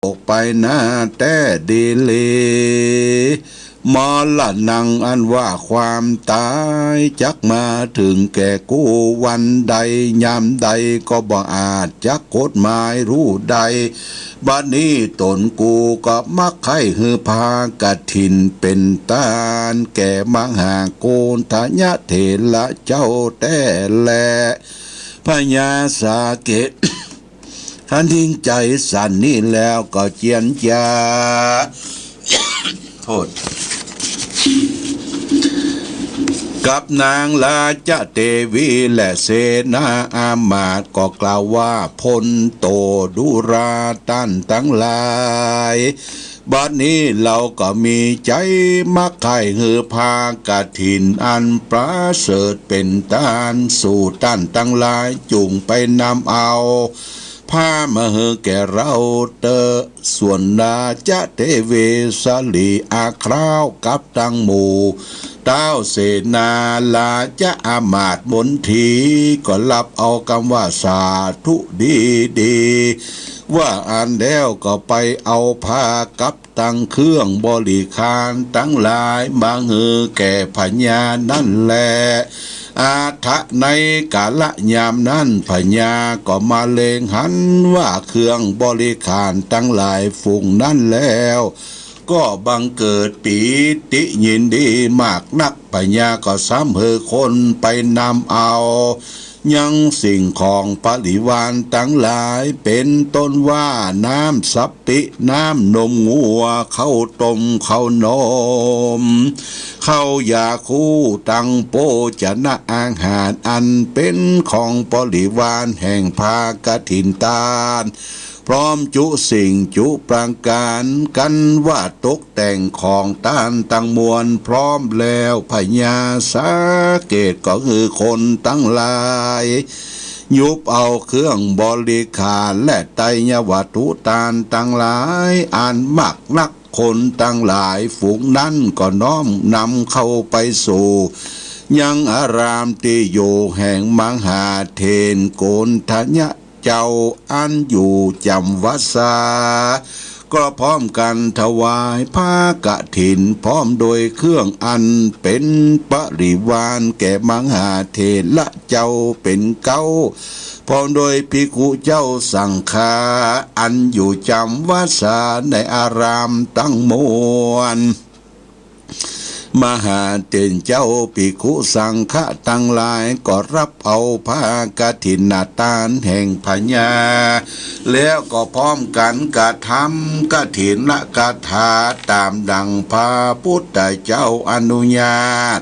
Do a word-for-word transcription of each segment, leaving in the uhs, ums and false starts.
อกไปนาแต๊ดีหลี มรณัง อันว่าความต๋าย จักมาเถิงแก่กูวันใดยามใดก็บ่อาจจักกฎหมายฮู้ได้ บัดนี้ต๋นกูก็มักใค่หื้อผ้ากฐินเป๋นตาน แก่มหาโกณฑัญญะเถระเจ้าแต๊แล พญาสาเกต หันถิงใจ๋สันนี้แล้วก็เจียรจา โทษ กับนางราชเตวีและเสนาอามาตย์ก็กล่าวว่า โพนโตดูราต้านตังหลาย บัดนี้เฮาก็มีใจ๋มักใค่หื้อผ้ากฐินอันประเสริฐเป๋นตาน สูต้านตังหลายจุ่งไปนำเอาผ้ามาหื้อแก่เฮาเตอะ ส่วนราชเตวีสลีอาคร้าวกับตังหมู่ ต้าวเสนาราชอามาตย์มนทีก็ฮับเอากำว่าสาธุดีๆ ว่าอั้นแล้วก็ไปเอาผ้ากับตังเครื่องบริขารตังหลายมาหื้อแก่พญานั้นแล อาทะในกาละยามนั้นพญาก็มาเล็งหันว่าเครื่องบริขารตังหลายฝูงนั้นแล้ว ก็บังเกิดปีติยินดีมากนัก พญาก็ซ้ำหื้อคนไปนำเอา ยังสิ่งของบริวารตังหลาย เป๋นต้นว่าน้ำสัปปิ น้ำนมงัว ข้าวต้มข้าวนม ข้าวยาคู ตังโภชนะอาหารอันเป๋นของบริวารแห่งผ้ากฐินตาน พร้อมจุสิ่งจุประก๋าน กันว่าตกแต่งของตานตังมวลพร้อมแล้ว พญาสาเกตก็หื้อคนตังหลาย ยุบเอาเครื่องบริขารและไตรยวัตถุตานตังหลายอันมากนัก คนตังหลายฝูงนั้นก็น้อมนำเข้าไปสู่ยังอารามตี้อยู่แห่งมหาเถรโกณฑัญญะเจ้าอันอยู่จ๋ำวัสสา ก็พร้อมกั๋นถวายผ้ากฐินพร้อมโดยเครื่องอันเป๋นบริวารแก่มหาเถระเจ้าเป๋นเก๊า พร้อมโดยภิกขุเจ้าสังฆาอันอยู่จ๋ำวัสสาในอารามตังมวล มหาเถรเจ้าภิกขุสังฆะตังหลายก็ฮับเอาผ้ากฐินตานแห่งพญา แล้วก็พร้อมกั๋นกระทำกฐินคาถาต๋ามดั่งพระปุทธเจ้าอนุญาต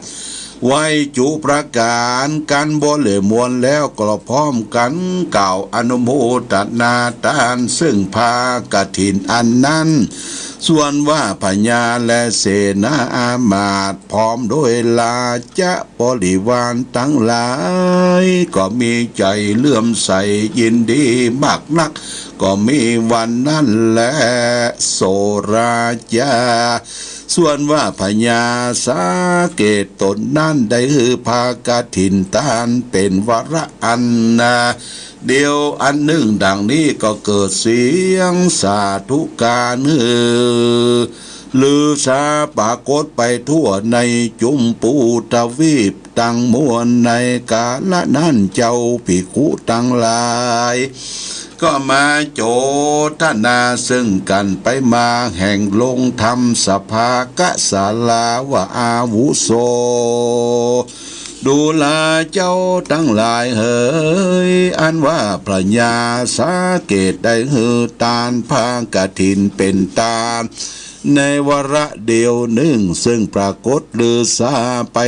ไว้จุประก๋าน กันบริมวลแล้วก็พร้อมกั๋นกล่าวอนุโมทนาตานซึ่งผ้ากฐินอันนั้น ส่วนว่าพญาและเสนาอามาตย์พร้อมโดยราชบริวารตังหลาย ก็มีใจ๋เลื่อมใสยินดีมากนัก ก็มีวันนั้นแล โสราจา ส่วนว่าพญาสาเกตต๋นนั้นได้หื้อผ้ากฐินตานเป๋นวาระอันนาเดียวอันนึ่งดังนี้ก็เกิดเสียงสาธุการหือลือสาปรากฏไปทั่วในจุมพูทวีปตังมวล ในกาละนั้นเจ้าภิกขุตังหลาย ก็มาโจทนาซึ่งกั๋นไปมาแห่งโฮงธรรมสภากศาลาว่า อาวุโส ดูราเจ้าตังหลายเหย อันว่าพญาสาเกตได้หื้อตานผ้ากฐินเป๋นตาน ในวาระเดียวนึ่ง ซึ่งปรากฏลือสาไป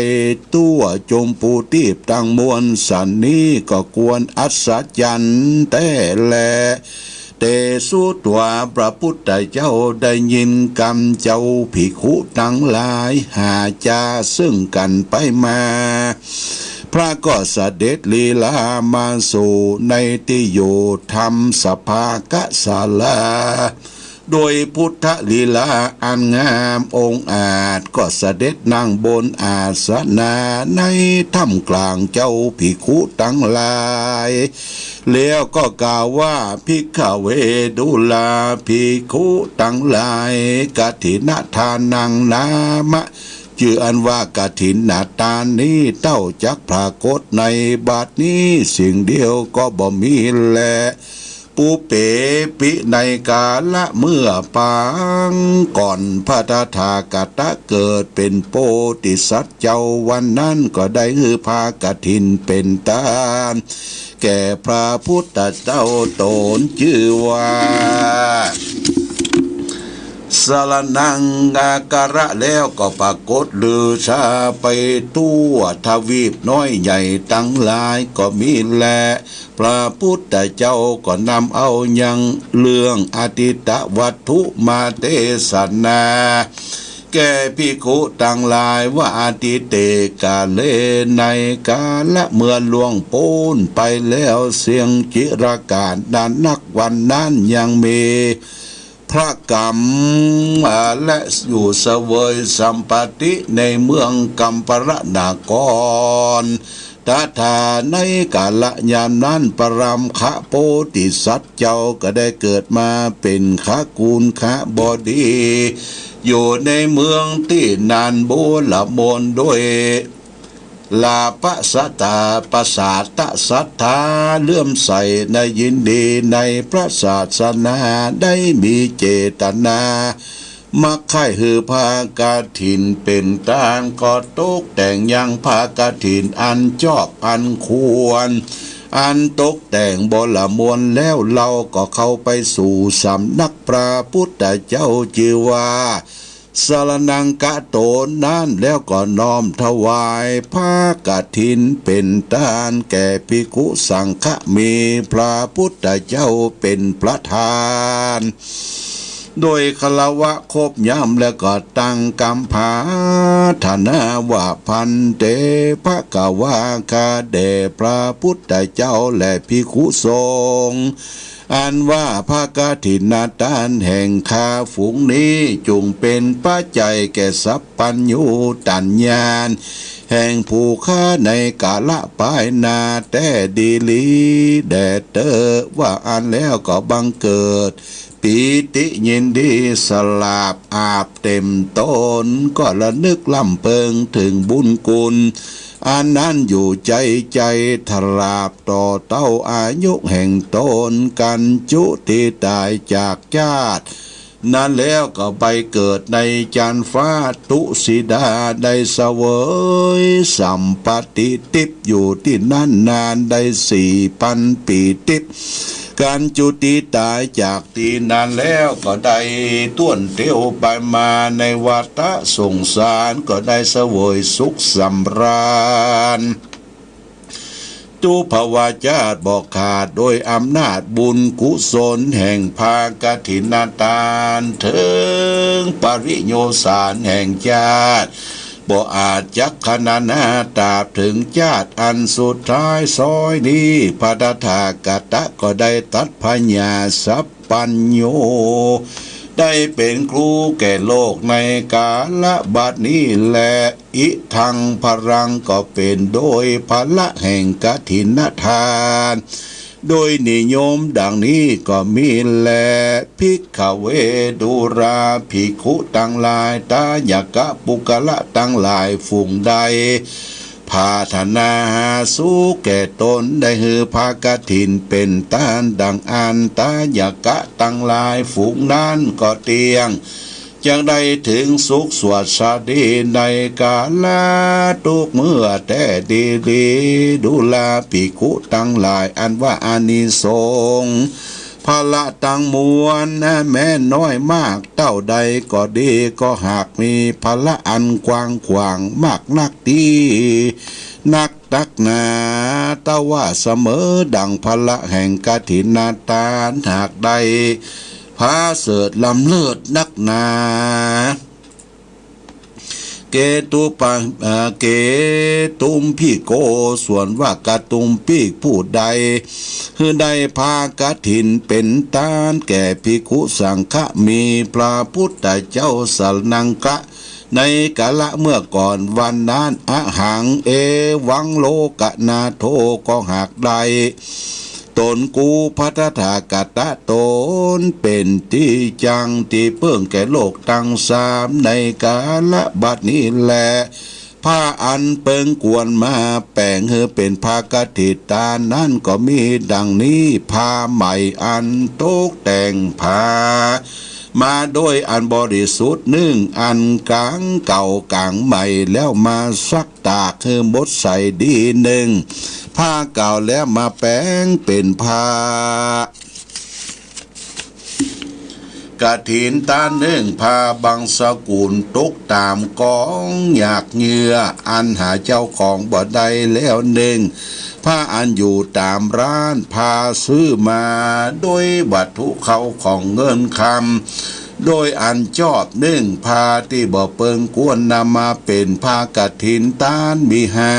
ทั่วจุมพูทวีปตังมวลสันนี้ ก็ควรอัศจรรย์แต๊แล เตสุตวา พระพุทธเจ้าได้ยินกำเจ้าภิกขุตังหลายหาจาซึ่งกั๋นไปมา พระก็เสด็จลีลามาสู่ในตี้อยู่ธรรมสภากศาลา โดยพุทธลีลาอันงามองอาจ ก็เสด็จนั่งบนอาสนะในท่ามกลางเจ้าภิกขุตังหลาย แล้วก็กล่าวว่า ภิกขเว ดูราภิกขุตังหลาย กฐินทานังนามะ จื่ออันว่ากฐินทานนี้เต้าจักปรากฏในบัดนี้สิ่งเดียวก็บ่มีแล ปุพเพ ปิ ในกาละเมื่อปางก่อน พระตถาคตะเกิดเป๋นโพธิสัตว์เจ้า วันนั้นก็ได้หื้อผ้ากฐินเป๋นตาน แก่พระพุทธเจ้าต๋นจื้อว่า สรณังคาระ แล้วก็ปรากฏลือชาไปทั่วทวีปน้อยใหญ่ตังหลายก็มีแล พระพุทธเจ้าก็นำเอายังเรื่องอทิฏฐวัตถุมาเตสนา แก่ภิกขุตังหลายว่า อทิเต กาเล ในกาละเมื่อล่วงป๊นไปแล้วเสี้ยงจิรกาลนานนัก วันนั้นยังมีพระกัมมะ และอยู่เสวยสัมปัตติในเมืองกัมพะละนคร ตถา ในกาละยามนั้น ปรัมมะโพธิสัตว์เจ้าก็ได้เกิดมาเป๋นขกุลขบดี อยู่ในเมืองตี้นั้น บุรมณฑลด้วย ลาภะสตาประสาทศรัทธาเลื่อมใสในยินดีในพระศาสนา ได้มีเจตนา มักใค่หื้อผ้ากฐินเป๋นตาน ก็ตกแต่งยังผ้ากฐินอันจอบอันควร อันตกแต่งบุรมณฑลแล้ว เฮาก็เข้าไปสู่สำนักพระพุทธเจ้าจื้อว่า สรณังคาระ นั้น แล้วก็น้อมถวายผ้ากฐินเป๋นตานแก่ภิกขุสังฆะ มีพระพุทธเจ้าเป๋นประธาน โดยคารวะเคารพย่ำ แล้วก็ตั้งกำปรารถนาว่า ภันเต ภะคะวา ข้าแด่พระพุทธเจ้าและภิกขุสงฆ์ อันว่าผ้ากฐินทานแห่งข้าฝูงนี้ จุ่งเป๋นปัจจัยแก่สัพพัญญูตญาณแห่งผู้ข้าในกาละปายหน้าแต๊ดีหลีแด่เต๊อะ ว่าอั้นแล้วก็บังเกิด ปีติยินดีสลาบอาบเต็มตน ก็ระนึกร่ำเพิงเถิงบุญคุณ อันนั้นอยู่ใจ๋ใจ๋ ตราบต่อเต้าอายุแห่งตน กัญจุติต๋ายจากจาตินั้นแล้วก็ไปเกิดในจันทร์ฟ้าตุสิดา ได้เสวยสัมปัตติทิพย์อยู่ตี้นั้นนานได้สี่พันปี๋ทิพย์ กัญจุติต๋ายจากตี้นั้นแล้วก็ได้ต้วนเตียวไปมาในวัฏสงสาร ก็ได้เสวยสุขสำราญ ทุพพภวชาติบ่ขาด โดยอำนาจบุญกุศลแห่งผ้ากฐินทาน เถิงปริโยสารแห่งชาติ บ่อาจจักขณนา ตราบเถิงชาติอันสุดท้ายซ้อยนี้ พระตถาคตะก็ได้ตรัสพญาสัพพัญญู ได้เป๋นครูแก่โลกในกาละบัดนี้แล อิทังพลัง ก็เป๋นโดยพละแห่งกฐินทาน โดยนิยมดังนี้ก็มีแล ภิกขเว ดูราภิกขุตังหลาย ทายกะปุคคละตังหลาย ฝูงใดปรารถนาหาสุขแก่ตน ได้หื้อผ้ากฐินเป๋นตานดังอั้น ทายกะตังหลาย ฝูงนั้นก็เตี้ยง จักได้เถิงสุขสวัสดีในกาละทุกเมื่อแต๊ดีหลี ดูราภิกขุตังหลาย อันว่าอานิสงส์พละตังมวล แม้น้อยมากเต้าใดก็ดี ก็หากมีพละอันกว้างขวางมากนักตี้นักตักหนา แต่ว่าเสมอดังพละแห่งกฐินทาน หากได้ประเสริฐล้ำเลิศนักหนา เกตุปะ เอ่อ เกตุมภิโก ส่วนว่ากะตุมภิกผู้ใด หื้อได้ผ้ากฐินเป๋นตานแก่ภิกขุสังฆะ มีพระพุทธเจ้าสรณังคระ ในกาละเมื่อก่อนวันนั้น อหัง เอวัง โลกนาโถ ก็หากได้ ตนกูพระตถาคตะตนเป๋นตี้จั้งตี้เปิ้งแก่โลกตังสาม ในกาละบัดนี้แล ผ้าอันเปิ้งกวนมาแป๋งหื้อเป๋นผ้ากฐินตานนั้นก็มีดังนี้ ผ้าใหม่อันตกแต่งผ้ามาโดยอันบริสุทธิ์นึ่ง อันก๋างเก่าก๋างใหม่แล้วมาซักตากหื้อหมดใสดีนึ่ง ผ้าเก่าแล้วมาแป๋งเป๋นผ้า กฐินตานนึ่ง ผ้าบางสกุลตกต๋ามกองหยากเหยื่อ อันหาเจ้าของบ่ได้แล้วนึ่ง ผ้าอันอยู่ต๋ามร้าน ผ้าซื้อมาโดยวัตถุเข้าของเงินคำ โดยอันจอบนึ่ง ผ้าตี้บ่เปิ้งกวนนำมาเป๋นผ้ากฐินตานมีห้า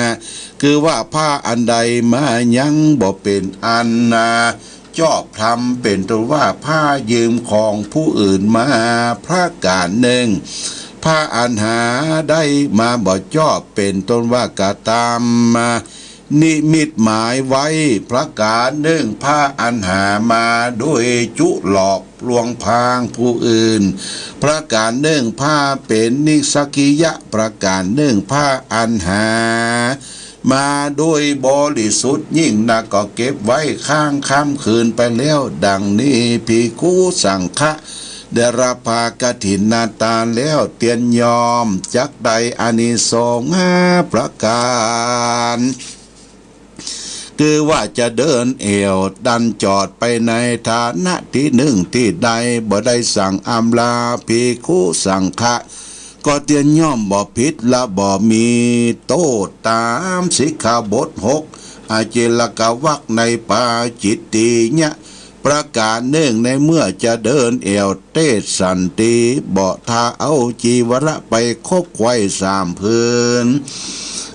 คือว่าผ้าอันใดมายังบ่เป๋นอันนา จอบทำเป๋นต้นว่าผ้ายืมของผู้อื่นมา ประก๋านนึ่ง ผ้าอันหาได้มาบ่จอบเป๋นต้นว่ากระตำ นิมิตหมายไว้ ประก๋านนึ่ง ผ้าอันหามาโดยจุหลอกลวงพรางผู้อื่น ประก๋านนึ่ง ผ้าเป๋นนิสกิยะ ประก๋านนึ่ง ผ้าอันหา มาโดยบริสุทธิ์ยิ่งนัก ก็เก็บไว้ข้างค่ำคืนไปแล้ว ดังนี้ภิกขุสังฆะ ได้รับผ้ากฐินตานแล้ว เตียนยอมจักได้อานิสงส์ห้าประก๋าน คือว่าจะเดินแอ่วดันจอดไปในฐานะตี้นึ่งตี้ใด บ่ได้สั่งอำลาภิกขุสังฆะ ก็เตียนย่อมบ่ผิดและบ่มีโต้ษต๋ามสิกขาบทหก อจิลกวรรคในปาจิตติยะ ประก๋านนึ่ง ในเมื่อจะเดินแอ่วเตสสันติ บ่ถ้าเอาจีวระไปคบไขว่สามผืน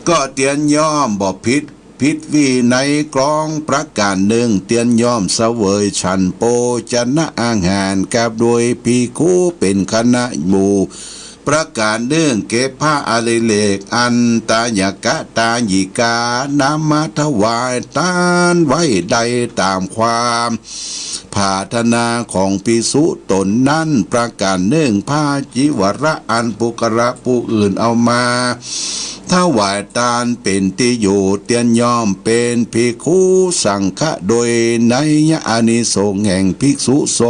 ก็เตียนย่อมบ่ผิด ผิดวินัยกลองประก๋านนึ่ง เตียนย่อมเสวยฉันโภชนะอาหารกับโดยภิกขุเป๋นคณะหมู่ ประก๋านนึ่ง เก็บผ้าอดิเรกอันตายกะตายิกานำมาถวายตานไว้ได้ต๋ามความปรารถนาของภิกษุต๋นนั้น ประก๋านนึ่ง ผ้าจีวระอันปุคคละผู้อื่นเอามา ถวายตานเป๋นตี้อยู่ เตียนย่อมเป๋นภิกขุสังฆะ โดยนัยยะอานิสงส์แห่งภิกษุส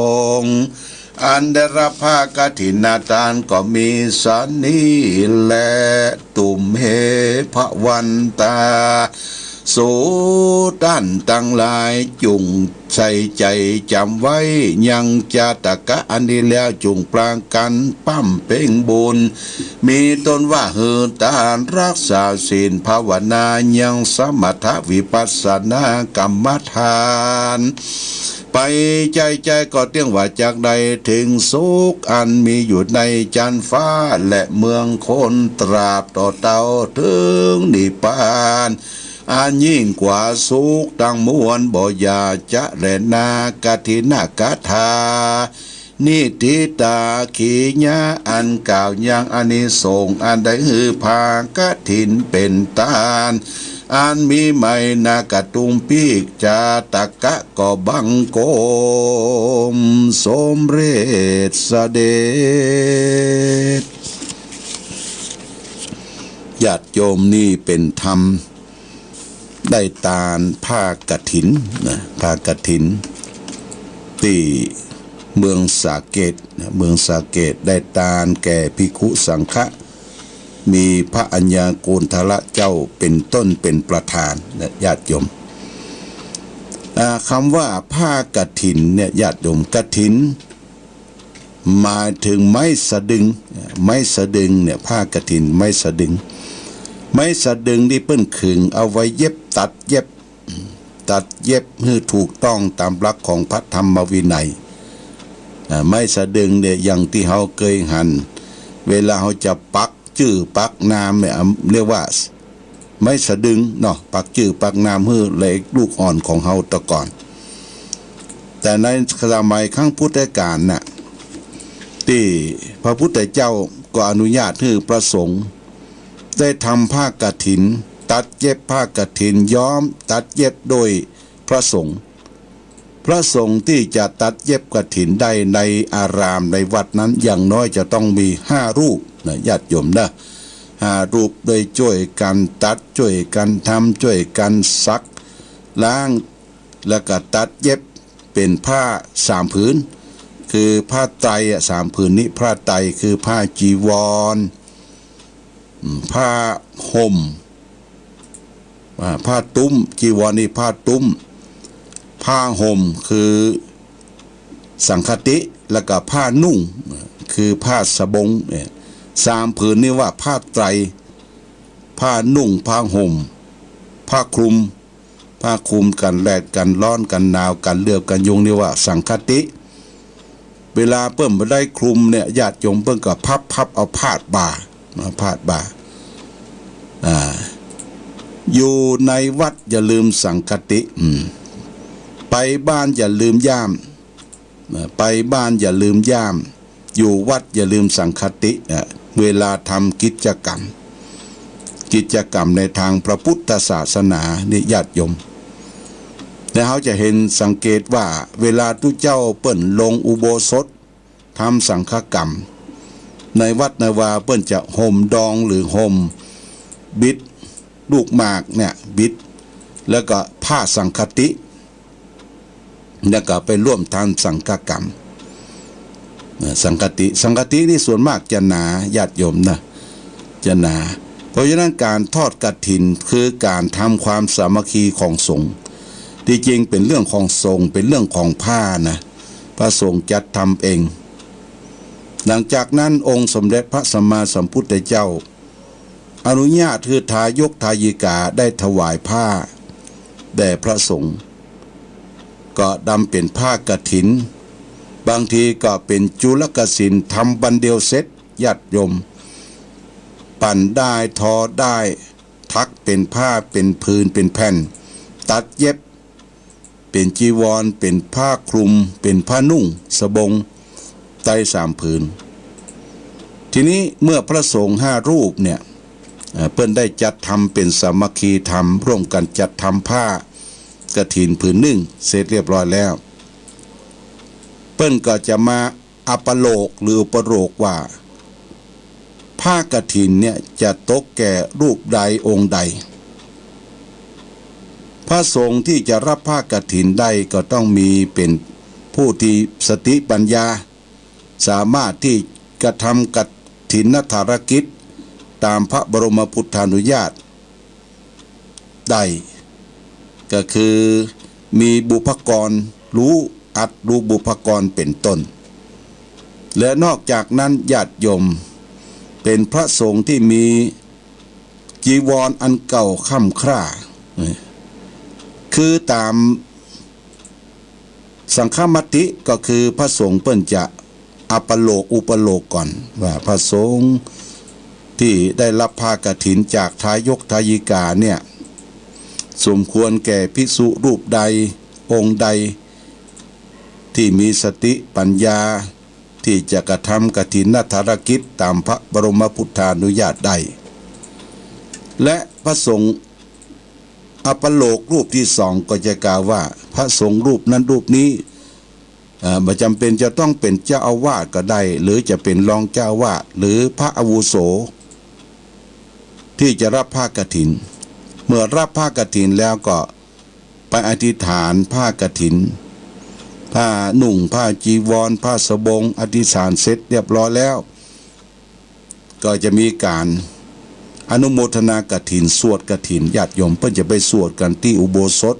งฆ์ อันได้รับผ้ากฐินตานก็มีสันนี้แล ตุมเม ภวันตา สูต้านตังหลายจุ่งใส่ใจ๋จ๋ำไว้ ยังจาตกะอันนี้แล้วจุ่งปากั๋นบำเพ็งบุญ มีต้นว่าหื้อตาน รักษาศีล ภาวนา ยังสมถะวิปัสสนากรรมฐาน ไปใจ้ๆ ก็เตี้ยงว่าจักได้เถิงสุขอันมีอยู่ในจั๊นฟ้าและเมืองคน ตราบต่อเต้าเถิงนิพพาน อันยิ่งกว่าสุขตังมวล บ่อย่าจะแลนา กฐินกถา นิฏฐิตาขียะ อันกล่าวยังอานิสงส์อันได้หื้อผ้ากฐินเป๋นตาน อันมีใหม่นากะตุมภิกจาตกะ ก็บังคมสมเร็จเสด็จ ญาติโยม นี่เป๋นธรรม ได้ตานผ้ากฐินนะ ผ้ากฐิน ตี้เมืองสาเกตนะ เมืองสาเกต ได้ตานแก่ภิกขุสังฆะ มีพระอัญญาโกณฑละเจ้าเป๋นต้นเป๋นประธานนะ ญาติโยม อ่า คำว่าผ้ากฐินเนี่ย ญาติโยม กฐิน หมายเถิงไม้สะดึง ไม้สะดึงเนี่ย ผ้ากฐินไม้สะดึง ไม้สะดึงนี่เปิ้นขึงเอาไว้เย็บ ตัดเย็บ ตัดเย็บหื้อถูกต้องต๋ามหลักของพระธรรมวินัย อ่า ไม้สะดึงเนี่ย อย่างตี้เฮาเกยหัน เวลาเฮาจะปัก จ จื้อปักนามเนี่ย เรียกว่าไม้สะดึงเนาะ ปักจื้อปักนามหื้อเหล็กลูกอ่อนของเฮาตะก่อน แต่ในสมัยครั้งพุทธกาลน่ะ ตี้พระพุทธเจ้าก็อนุญาตหื้อพระสงฆ์ได้ทำผ้ากฐิน ตัดเย็บผ้ากฐิน ย้อมตัดเย็บโดยพระสงฆ์ พระสงฆ์ตี้จะตัดเย็บกฐินได้ในอารามในวัดนั้น อย่างน้อยจะต้องมีห้ารูปนะ ญาติโยมนะ ห้ารูป โดยจ้วยกั๋นตัด จ้วยกั๋นทำ จ้วยกั๋นสักล้าง แล้วก็ตัดเย็บเป๋นผ้าสามผืน คือผ้าไตรอะ สามผืนนี้ ผ้าไตรคือผ้าจีวร อืม ผ้าห่ม อ่า ผ้าตุ้ม จีวรนี่ผ้าตุ้ม ผ้าห่มคือสังฆติ แล้วก็ผ้านุ่งคือผ้าสบง เนี่ย สามผืนนี่ว่าผ้าไตร ผ้านุ่ง ผ้าห่ม ผ้าคลุม ผ้าคลุมกั๋นแดดกั๋นฮ้อนกั๋นหนาวกั๋นเหลือบกั๋นยุงนี่ว่าสังฆติ เวลาเปิ้นบ่ได้คลุมเนี่ย ญาติโยมเปิ้นก็พับ พับเอาพาดบ่า มาพาดบ่า อ่า อยู่ในวัดอย่าลืมสังฆติ อืม ไปบ้านอย่าลืมย่าม อ่า ไปบ้านอย่าลืมย่าม อยู่วัดอย่าลืมสังฆติ อ่ะ เวลาทำกิจกรรม กิจกรรมในตางพระพุทธศาสนานี่ ญาติโยม และเฮาจะหันสังเกตว่า เวลาตุ๊เจ้าเปิ้นลงอุโบสถ ทำสังฆกรรม ในวัดในวาเปิ้นจะห่มดองหรือห่มบิดลูกหมากเนี่ย บิด แล้วก็ผ้าสังฆติ แล้วก็ไปร่วมทำสังฆกรรม นะ สังฆติ สังฆตินี่ส่วนมากจะหนา ญาติโยมนะ จะหนา เพราะฉะนั้นก๋านทอดกฐินคือก๋านทำความสามัคคีของสงฆ์ ตี้จริงเป๋นเรื่องของสงฆ์ เป๋นเรื่องของผ้านะ พระสงฆ์จัดทำเอง หลังจากนั้นองค์สมเด็จพระสัมมาสัมพุทธเจ้า อนุญาตหื้อทายกทายิกาได้ถวายผ้าแด่พระสงฆ์ ก็ดำเป๋นผ้ากฐิน บางทีก็เป๋นจุลกสิณ ทำวันเดียวเสร็จ ญาติโยม ปั่นด้าย ทอด้าย ถักเป๋นผ้า เป๋นผืน เป๋นแผ่น ตัดเย็บ เป๋นจีวร เป๋นผ้าคลุม เป๋นผ้านุ่ง สบง ไตรสามผืน ทีนี้เมื่อพระสงฆ์ห้ารูปเนี่ย เอ่อ เปิ้นได้จัดทำเป๋นสามัคคีธรรม ร่วมกั๋นจัดทำผ้ากฐินผืนนึ่งเสร็จเรียบร้อยแล้ว เปิ้นก็จะมา อัปโลกหรืออุปโลกว่า ผ้ากฐินเนี่ยจะตกแก่รูปใดองค์ใด พระสงฆ์ตี้จะฮับผ้ากฐินได้ก็ต้องมีเป๋นผู้ตี้สติปัญญา สามารถตี้กระทำกฐินนภารกิจต๋ามพระบรมพุทธานุญาต ได้ ก็คือมีบุพกร ฮู้อัดฮู้บุพกรเป๋นต้น และนอกจากนั้นญาติโยมเป๋นพระสงฆ์ตี้มีจีวรอันเก่าค่ำคร่า คือต๋าม สังฆมติก็คือพระสงฆ์เปิ้นจะอัปโลกอุปโลกก่อน ว่าพระสงฆ์ตี้ได้ฮับผ้ากฐินจากทายกทายิกาเนี่ย สมควรแก่ภิกษุรูปใดองค์ใด ตี้มีสติปัญญา ตี้จะกระทำกฐินนภารกิจต๋ามพระบรมพุทธานุญาตได้ และพระสงฆ์ อัปโลกรูปตี้สองก็จะกล่าวว่า พระสงฆ์รูปนั้นรูปนี้ เอ่อ บ่จ๋ำเป๋นจะต้องเป๋นเจ้าอาวาสก็ได้ หรือจะเป๋นรองเจ้าอาวาส หรือพระอาวุโส ตี้จะฮับผ้ากฐิน เมื่อฮับผ้ากฐินแล้วก็ไปอธิษฐานผ้ากฐิน ผ้านุ่ง ผ้าจีวร ผ้าสบง อธิษฐานเสร็จเรียบร้อยแล้ว ก็จะมีก๋านอนุโมทนากฐิน สวดกฐิน ญาติโยมเปิ้นจะไปสวดกั๋นตี้อุโบสถ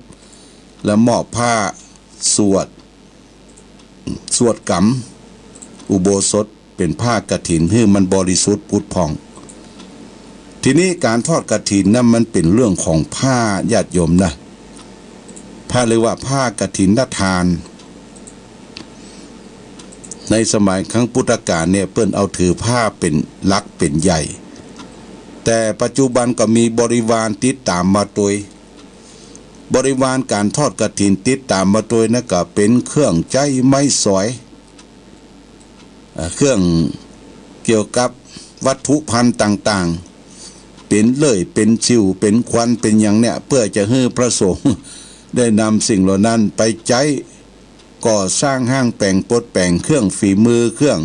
และมอบผ้าสวด สวดกรรมอุโบสถเป๋นผ้ากฐินหื้อมันบริสุทธิ์ผุดผ่อง ทีนี้ก๋านทอดกฐินนั้นมันเป๋นเรื่องของผ้า ญาติโยมนะ ผ้าเรียกว่าผ้ากฐินทาน ในสมัยครั้งพุทธกาลเนี่ย เปิ้นเอาถือผ้าเป๋นหลักเป๋นใหญ่ แต่ปัจจุบันก็มีบริวารติดต๋ามมาตวย บริวารก๋านทอดกฐินติดต๋ามมาตวยนั้นก็เป๋นเครื่องใจ๊ไม้สอย เอ่อ เครื่องเกี่ยวกับวัตถุภัณฑ์ต่างๆ เป๋นเลื่อย เป๋นซิ่ว เป๋นขวัญ เป๋นหยังเนี่ย เปื้อจะหื้อพระสงฆ์ได้นำสิ่งเหล่านั้นไปใจ๊ก่อสร้างห้างแป๋งปดแป๋งเครื่องฝีมือ เครื่อง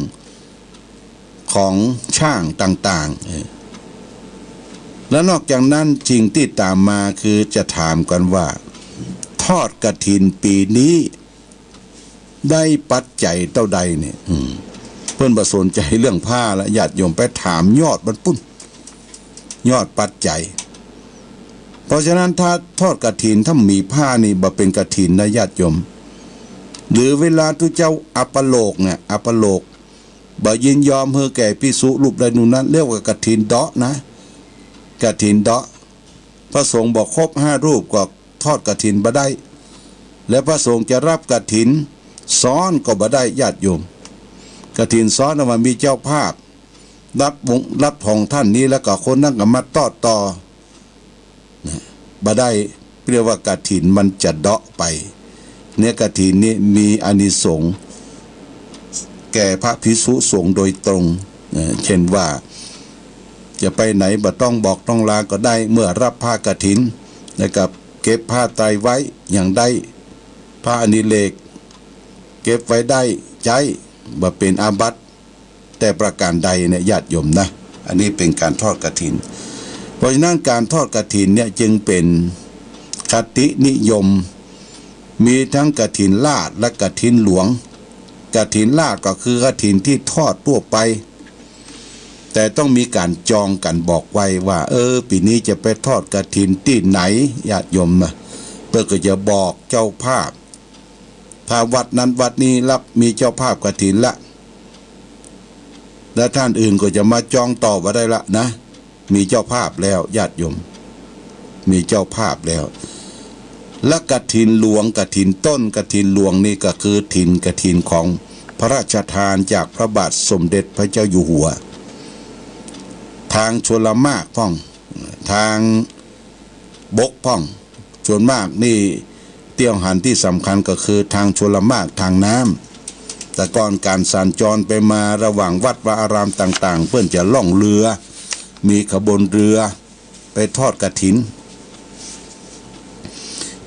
ของช่างต่างๆ เออ แล้วนอกจากนั้นสิ่งตี้ต๋ามมาคือจะถามกั๋นว่า ทอดกฐินปี๋นี้ ได้ปัจจัยเต้าใดเนี่ย อืม เปิ้นบ่สนใจ๋เรื่องผ้าละ ญาติโยมไปถามยอดมันปุ้น ยอดปัจจัย เพราะฉะนั้นถ้าทอดกฐินถ้ามีผ้านี่บ่เป๋นกฐินนะญาติโยม หรือเวลาตุ๊เจ้าอัปโลกเนี่ย อัปโลก บ่ยินยอมหื้อแก่ภิกษุรูปใดรูปนั้น เรียกว่ากฐินเดาะนะ กฐินเดาะ พระสงฆ์บ่ครบห้ารูปก็ทอดกฐินบ่ได้ และพระสงฆ์จะรับกฐินซ้อนก็บ่ได้ญาติโยม กฐินซ้อนน่ะมันมีเจ้าภาพ รับวง รับของท่านนี้แล้วก็คนนั้นก็มาทอดต่อ นะ บ่ได้ เรียกว่ากฐินมันจะเดาะไป เนี่ยกฐินนี่มีอานิสงส์แก่พระภิกษุสงฆ์โดยตรง เอ่อ เช่นว่า จะไปไหนบ่ต้องบอกต้องลาก็ได้ เมื่อรับผ้ากฐิน แล้วก็เก็บผ้าไตรไว้อย่างได้ ผ้าอดิเรกเก็บไว้ได้ใจ๊ บ่เป๋นอาบัติ แต่ประการใดเนี่ยญาติโยมนะ อันนี้เป๋นก๋านทอดกฐิน เพราะฉะนั้นก๋านทอดกฐินเนี่ยจึงเป๋นคตินิยม มีทั้งกฐินราชและกฐินหลวง กฐินราชก็คือกฐินที่ทอดทั่วไป แต่ต้องมีก๋านจองกั๋นบอกไว้ว่า เออ ปี๋นี้จะไปทอดกฐินตี้ไหน ญาติโยมนะ เปิ้นก็จะบอกเจ้าภาพ ถ้าวัดนั้นวัดนี้รับมีเจ้าภาพกฐินละ และท่านอื่นก็จะมาจองต่อบ่ได้ละนะ มีเจ้าภาพแล้วญาติโยม มีเจ้าภาพแล้ว และกฐินหลวง กฐินต้น กฐินหลวงนี่ก็คือถิน กฐินของพระราชทานจากพระบาทสมเด็จพระเจ้าอยู่หัว ทางชลมารคพ่อง ทางบกพ่อง ส่วนมากนี่เตี้ยวหันตี้สำคัญก็คือทางชลมารค ทางน้ำ แต่ก่อนก๋านสัญจรไปมาระหว่างวัดวาอารามต่างๆ เปิ้นจะล่องเรือ มีขบวนเรือไปทอดกฐิน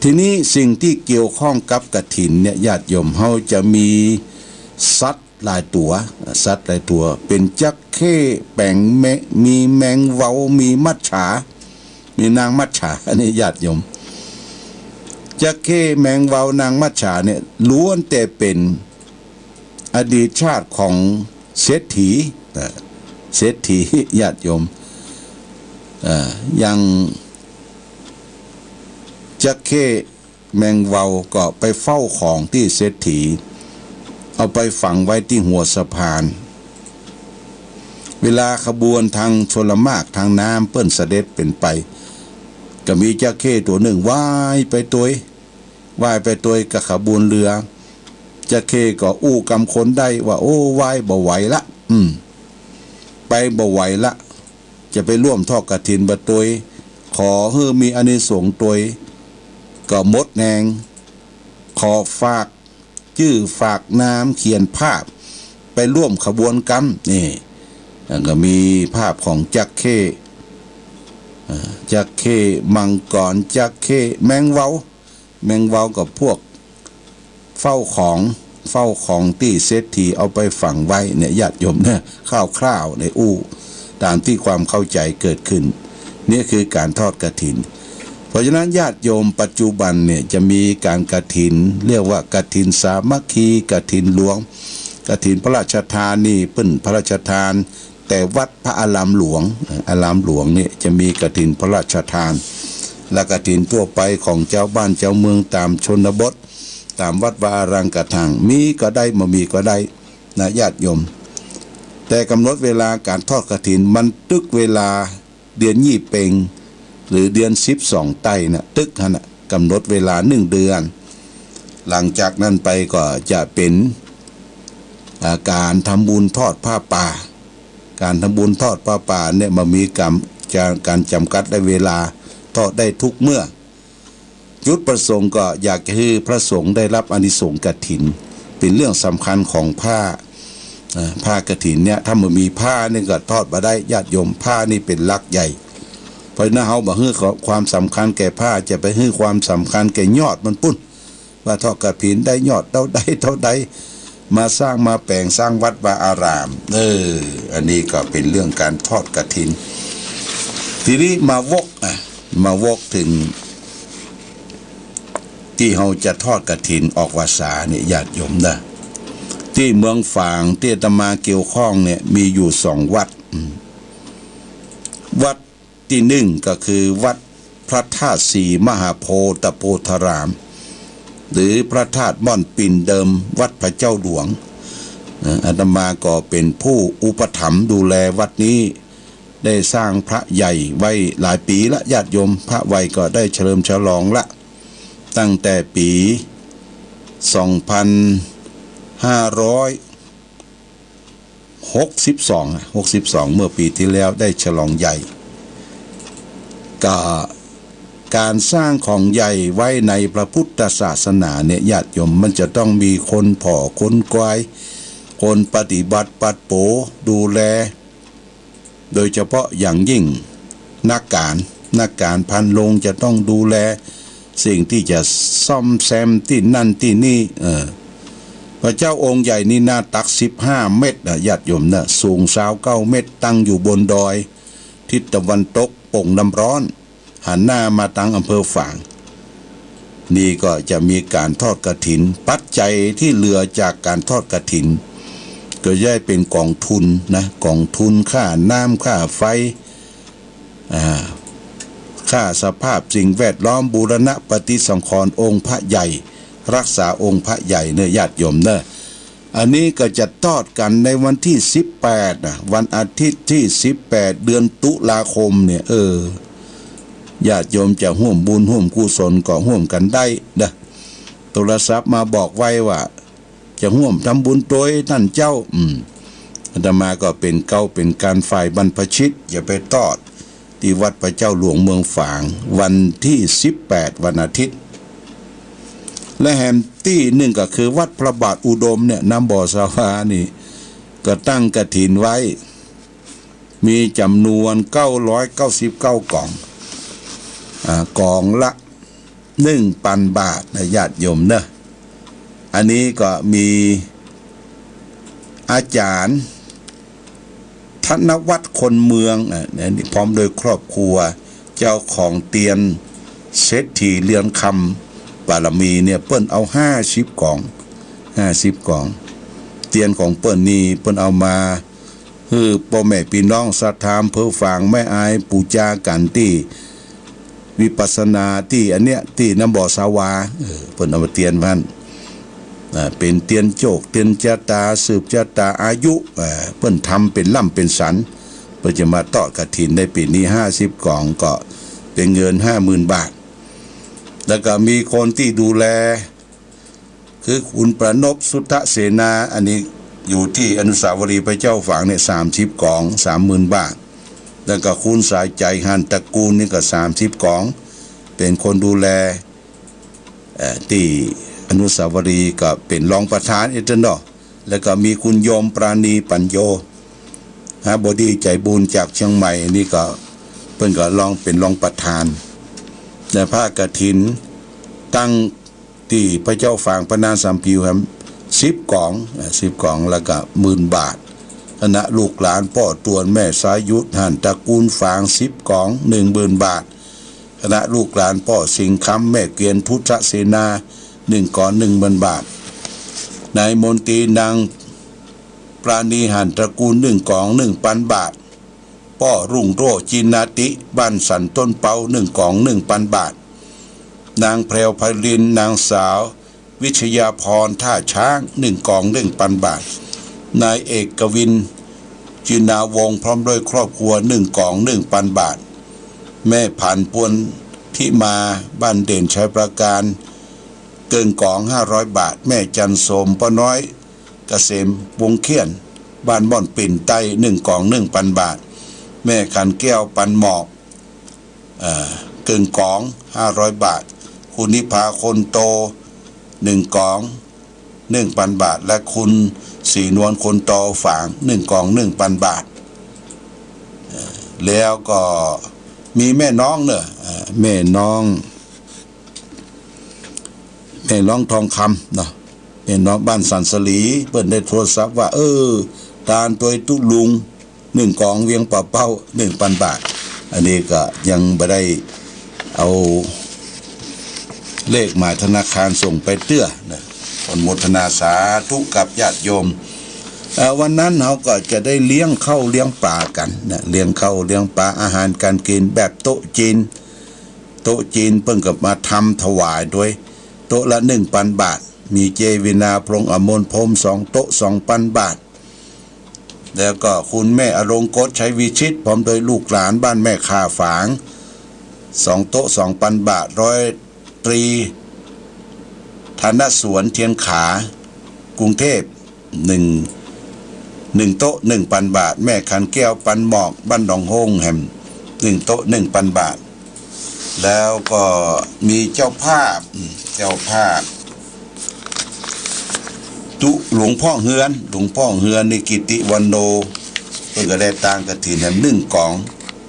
ทีนี้สิ่งที่เกี่ยวข้องกับกฐินเนี่ย ญาติโยม เฮาจะมีสัตว์ หลายตั๋ว สัตว์หลายตั๋ว เป๋นจระเข้ แป๋งแม- มีแมงเวา มีมัจฉา มีนางมัจฉา อันนี้ญาติโยม จระเข้ แมงเวา นางมัจฉาเนี่ย ล้วนแต่เป๋นอดีตชาติของเศรษฐี เอ่อ เศรษฐี ญาติโยม เอ่อ อย่างจระเข้ แมงเวาก็ไปเฝ้าของตี้เศรษฐี เอาไปฝังไว้ตี้หัวสะพาน เวลาขบวนทางชลมารค ทางน้ำเปิ้นเสด็จเป๋นไป ก็มีจระเข้ตั๋วนึ่งว่ายไปตวย ว่ายไปตวยกับขบวนเรือ จระเข้ก็อู้กำคนได้ว่า โอ้ ว่ายบ่ไหวละ อืม ไปบ่ไหวละ จะไปร่วมทอดกฐินบ่ตวย ขอหื้อมีอานิสงส์ตวย ก็หมดแฮง ขอฝากจื้อฝากนามเขียนภาพ ไปร่วมขบวนกำ นี่ แล้วก็มีภาพของจระเข้ อ่า จระเข้ มังกร จระเข้ แมงเวา แมงเวากับพวกเฝ้าของ เฝ้าของตี้เศรษฐีเอาไปฝังไว้เนี่ย ญาติโยมเนี่ย คร่าวๆ ในอู้ ต๋ามตี้ความเข้าใจ๋เกิดขึ้น นี่คือก๋านทอดกฐิน เพราะฉะนั้นญาติโยมปัจจุบันเนี่ยจะมีก๋านกฐิน เรียกว่ากฐินสามัคคี กฐินหลวง กฐินพระราชทานนี่เปิ้นพระราชทาน แต่วัดพระอารามหลวง อารามหลวงเนี่ยจะมีกฐินพระราชทาน และกฐินทั่วไปของจาวบ้านจาวเมืองต๋ามชนบท ต๋ามวัดวาอารามกระทั่ง มีก็ได้ บ่มีก็ได้นะญาติโยม แต่กำหนดเวลาก๋านทอดกฐินมันตึกเวลาเดือนยี่เป็ง หรือเดือนสิบสองใต้นะ ตึกหั้นนะ กำหนดเวลานึ่งเดือน หลังจากนั้นไปก็จะเป๋น อ่า ก๋านทำบุญทอดผ้าป่า ก๋านทำบุญทอดผ้าป่าเนี่ยมันมีกำ จะ ก๋านจ๋ำกัดได้เวลา ทอดได้กู้เมื่อ จุดประสงค์ก็อยากจะหื้อพระสงฆ์ได้ฮับอานิสงส์กฐิน เป๋นเรื่องสำคัญของผ้า เอ่อ ผ้ากฐินเนี่ย ถ้าบ่มีผ้านี่ก็ทอดบ่ได้ ญาติโยม ผ้านี่เป๋นหลักใหญ่ เพราะฉะนั้นเฮาบ่หื้อความสำคัญแก่ผ้า จะไปหื้อความสำคัญแก่ยอดมันปู้น ว่าทอดกฐินได้ยอดเต้าใดเต้าใด มาสร้างมาแป๋งสร้างวัดวาอาราม เออ อันนี้ก็เป๋นเรื่องก๋านทอดกฐิน ทีนี้มาวก อ่ะ มาวกเถิง ตี้เฮาจะทอดกฐินออกพรรษาเนี่ย ญาติโยมนะ ตี้เมืองฝางตี้อาตมาเกี่ยวข้องเนี่ย มีอยู่สองวัด อืม วัดตี้นึ่งก็คือวัดพระธาตุศรีมหาโพธิตโพธาราม หรือพระธาตุม่อนปิ่นเดิม วัดพระเจ้าหลวง เอ่อ อาตมาก็เป๋นผู้อุปถัมภ์ดูแลวัดนี้ ได้สร้างพระใหญ่ไว้หลายปี๋ละ ญาติโยม พระใหญ่ก็ได้เฉลิมฉลองละ ตั้งแต่ปี๋สองพันห้าร้อยหกสิบสอง หกสิบสอง เมื่อปี๋ตี้แล้วได้ฉลองใหญ่ ก็ก๋านสร้างของใหญ่ไว้ในพระพุทธศาสนาเนี่ย ญาติโยม มันจะต้องมีคนผ่อคนกวาย คนปฏิบัติปัดโป๋ดูแล โดยเฉพาะอย่างยิ่งนักก๋าน นักก๋านพันโรงจะต้องดูแลสิ่งตี้จะซ่อมแซมตี้นั่นตี้นี่ เออ พระเจ้าองค์ใหญ่นี่หน้าตักสิบห้าเมตรนะ ญาติโยมนะ สูงซาวเก้าเมตร ตั้งอยู่บนดอย ทิศตะวันตกโป่งน้ำร้อน หันหน้ามาตางอำเภอฝาง นี่ก็จะมีก๋านทอดกฐิน ปัจจัยตี้เหลือจากก๋านทอดกฐิน ก็จะได้เป๋นก๋องทุนนะ ก๋องทุนค่าน้ำค่าไฟ อ่า ค่าสภาพสิ่งแวดล้อม บูรณะปฏิสังขรณ์องค์พระใหญ่ รักษาองค์พระใหญ่เน่อ ญาติโยมเน่อ อันนี้ก็จะทอดกั๋นในวันตี้สิบแปดนะ วันอาทิตย์ตี้สิบแปด เดือนตุลาคมเนี่ย เออ ญาติโยมจะฮ่วมบุญฮ่วมกุศลก็ฮ่วมกั๋นได้นะ โทรศัพท์มาบอกไว้ว่า จะฮ่วมทำบุญตวยต้านเจ้า อืม อาตมาก็เป๋นเก๊าเป๋นกลางฝ่ายบรรพชิต จะไปทอด ตี้วัดพระเจ้าหลวงเมืองฝาง วันตี้สิบแปด วันอาทิตย์ และแหมตี้นึ่งก็คือวัดพระบาทอุดมเนี่ย น้ำบ่อสาวานี่ ก็ตั้งกฐินไว้ มีจ๋ำนวนเก้าร้อยเก้าสิบเก้าก๋อง อ่า ก๋องละ หนึ่งปันบาทนะ ญาติโยมเน่อ อันนี้ก็มีอาจ๋ารย์ธนวัฒน์คนเมือง อ่ะ นี่พร้อมด้วยครอบครัว เจ้าของเตียนเศรษฐีเรือนคำบารมีเนี่ย เปิ้นเอาห้าสิบก๋อง ห้าสิบก๋อง เตียนของเปิ้นนี่เปิ้นเอามา หื้อป้อแม่ปี้น้องศรัทธาอำเภอฝางแม่อายปู๋จากั๋นตี้วิปัสสนาตี้อันเนี้ยตี้น้ำบ่อสาวา เออ เปิ้นเอามาเตียนพัน อ่า เป๋นเตียนโจค เตียนจะต๋า สืบจะต๋าอายุ อ่า เปิ้นทำเป๋นล่ำเป๋นสัน เปิ้นจะมาทอดกฐินได้ปี๋นี้ห้าสิบก๋อง ก็เป๋นเงินห้าหมื่นบาท แล้วก็มีคนตี้ดูแล คือคุณประนพสุทธเสนา อันนี้อยู่ตี้อนุสาวรีย์พระเจ้าฝางเนี่ย สามสิบก๋อง สามหมื่นบาท แล้วก็คุณสายใจ๋ หันตระกูลนี่ก็สามสิบก๋อง เป๋นคนดูแล เอ่อ ตี้อนุสาวรีย์ ก็เป๋นรองประธานเอเตอร์เนาะ แล้วก็มีคุณโยมปราณีปัญโญ หบดีใจ๋บุญจากเชียงใหม่ อันนี้ก็เปิ้นก็รอง เป๋นรองประธาน และผ้ากฐินตั้ง ตี้พระเจ้าฝางพระนางสามผิวแหม สิบก๋อง อ่า สิบก๋อง แล้วก็หมื่นบาท คณะลูกหลานป้อตวนแม่สายุทธ หันตระกูลฝาง สิบก๋อง หนึ่งหมื่นบาท คณะลูกหลานป้อสิงห์คำ แม่เกวียนทุทธเสนา หนึ่งก๋อง หนึ่งหมื่นบาท นายมนตรีนางปราณี หันตระกูล หนึ่งก๋อง หนึ่งปันบาท ป้อรุ่งโรจน์จินนาติ บ้านสันต้นเปา หนึ่งก๋อง หนึ่งปันบาท นางแพรวไพรินทร์ นางสาววิชยาพร ท่าช้าง หนึ่งก๋อง หนึ่งปันบาท นายเอกวิน จินนาวงศ์ พร้อมด้วยครอบครัว หนึ่งก๋อง หนึ่งปันบาท แม่ผัน ปวนทิมา บ้านเด่นชัยปราการ เกิ่งก๋อง ห้าร้อยบาท แม่จันโสม ป้อน้อย เกษมวงศ์เขี้ยน บ้านม่อนปิ่นใต้ หนึ่งก๋อง หนึ่งปันบาท แม่ขันแก้วปันหมอก เอ่อ เกิ่งก๋อง ห้าร้อยบาท คุณนิพาคนโต หนึ่งก๋อง หนึ่งปันบาท และคุณศรีนวลคนโตฝาง หนึ่งก๋อง หนึ่งปันบาท เอ่อ แล้วก็มีแม่น้องเน่อ เอ่อ แม่น้อง แม่น้องทองคำเนาะ แม่น้องบ้านสันสลี เปิ้นได้โทรศัพท์ว่า เออ ตานตวยตุ๊ลุง หนึ่งก๋อง เวียงป่าเป้า หนึ่งปันบาท อันนี้ก็ยังบ่ได้เอาเลขหมายธนาคารส่งไปเตื้อนะ อนุโมทนาสาธุกับญาติโยม เอ่อ วันนั้นเฮาก็จะได้เลี้ยงข้าวเลี้ยงป๋ากั๋นนะ เลี้ยงข้าวเลี้ยงป๋า อาหารการกิ๋นแบบโต๊ะจีน โต๊ะจีนเปิ้นก็มาทำถวายตวย โต๊ะละหนึ่งปันบาท มีเจวีณา พลงอมรพรหม สองโต๊ะ สองปันบาท แล้วก็คุณแม่อลงกฤษ ชัยวิชิต พร้อมด้วยลูกหลานบ้านแม่ข่าฝาง สองโต๊ะ สองปันบาท ร้อยตรี ธนสวน เทียนขา กรุงเทพฯ หนึ่ง หนึ่งโต๊ะ หนึ่งปันบาท แม่ขันแก้วปันหมอก บ้านหนองโฮงแหม หนึ่งโต๊ะ หนึ่งปันบาท แล้วก็มีเจ้าภาพ เจ้าภาพ ตุ๊หลวงพ่อเฮือน หลวงพ่อเฮือน นิกิติวันโน เปิ้นก็ได้ตานกฐินแหม หนึ่งก๋อง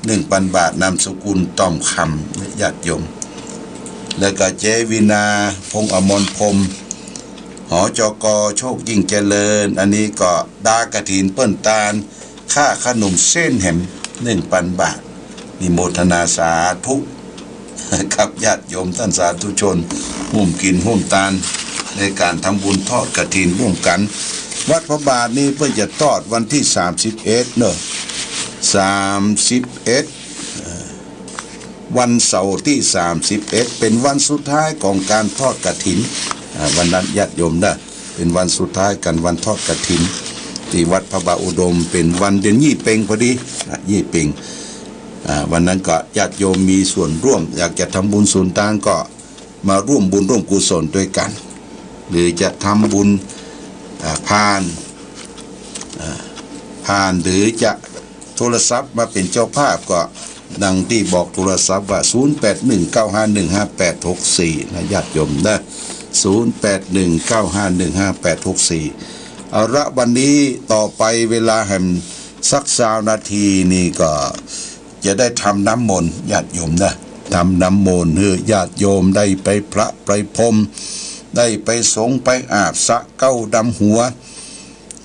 หนึ่งปันบาท นามสกุลต้อมคำ ญาติโยม แล้วก็เจวีณา พงษ์อมรพรหม หจก โชคยิ่งเจริญ อันนี้ก็ตานกฐินเปิ้นตาน ค่าขนมเส้นแหม หนึ่งปันบาท อนุโมทนาสาธุกับญาติโยมต้านสาธุชน ร่วมกิ๋นร่วมตานในก๋านทำบุญทอดกฐินร่วมกั๋น วัดพระบาทนี่เปิ้นจะทอดวันตี้สามสิบเอ็ดเนาะ สามสิบเอ็ด เอ่อ วันเสาร์ตี้สามสิบเอ็ด เป๋นวันสุดท้ายของก๋านทอดกฐิน อ่า วันนั้นญาติโยมนะ เป๋นวันสุดท้ายกั๋น วันทอดกฐิน ตี้วัดพระบาทอุดม เป๋นวันเดือนยี่เป็งพอดี อ่ะ ยี่เป็ง อ่า วันนั้นก็ญาติโยมมีส่วนร่วม อยากจะทำบุญส่วนตางก็มาร่วมบุญร่วมกุศลตวยกั๋น หรือจะทำบุญ อ่า ผ่าน อ่า ผ่าน หรือจะโทรศัพท์มาเป๋นเจ้าภาพก็ ดังตี้บอกโทรศัพท์ว่า ศูนย์แปดหนึ่งเก้าห้าหนึ่งห้าแปดหกสี่ นะ ญาติโยมนะ ศูนย์แปดหนึ่งเก้าห้าหนึ่งห้าแปดหกสี่ เอาละ วันนี้ต่อไปเวลาแหมสักซาวนาทีนี่ก็จะได้ทำน้ำมนต์ ญาติโยมนะ ทำน้ำมนต์หื้อญาติโยมได้ไปพระไปพรหม ได้ไปสงฆ์ไปอาบสระเก๊าดำหัว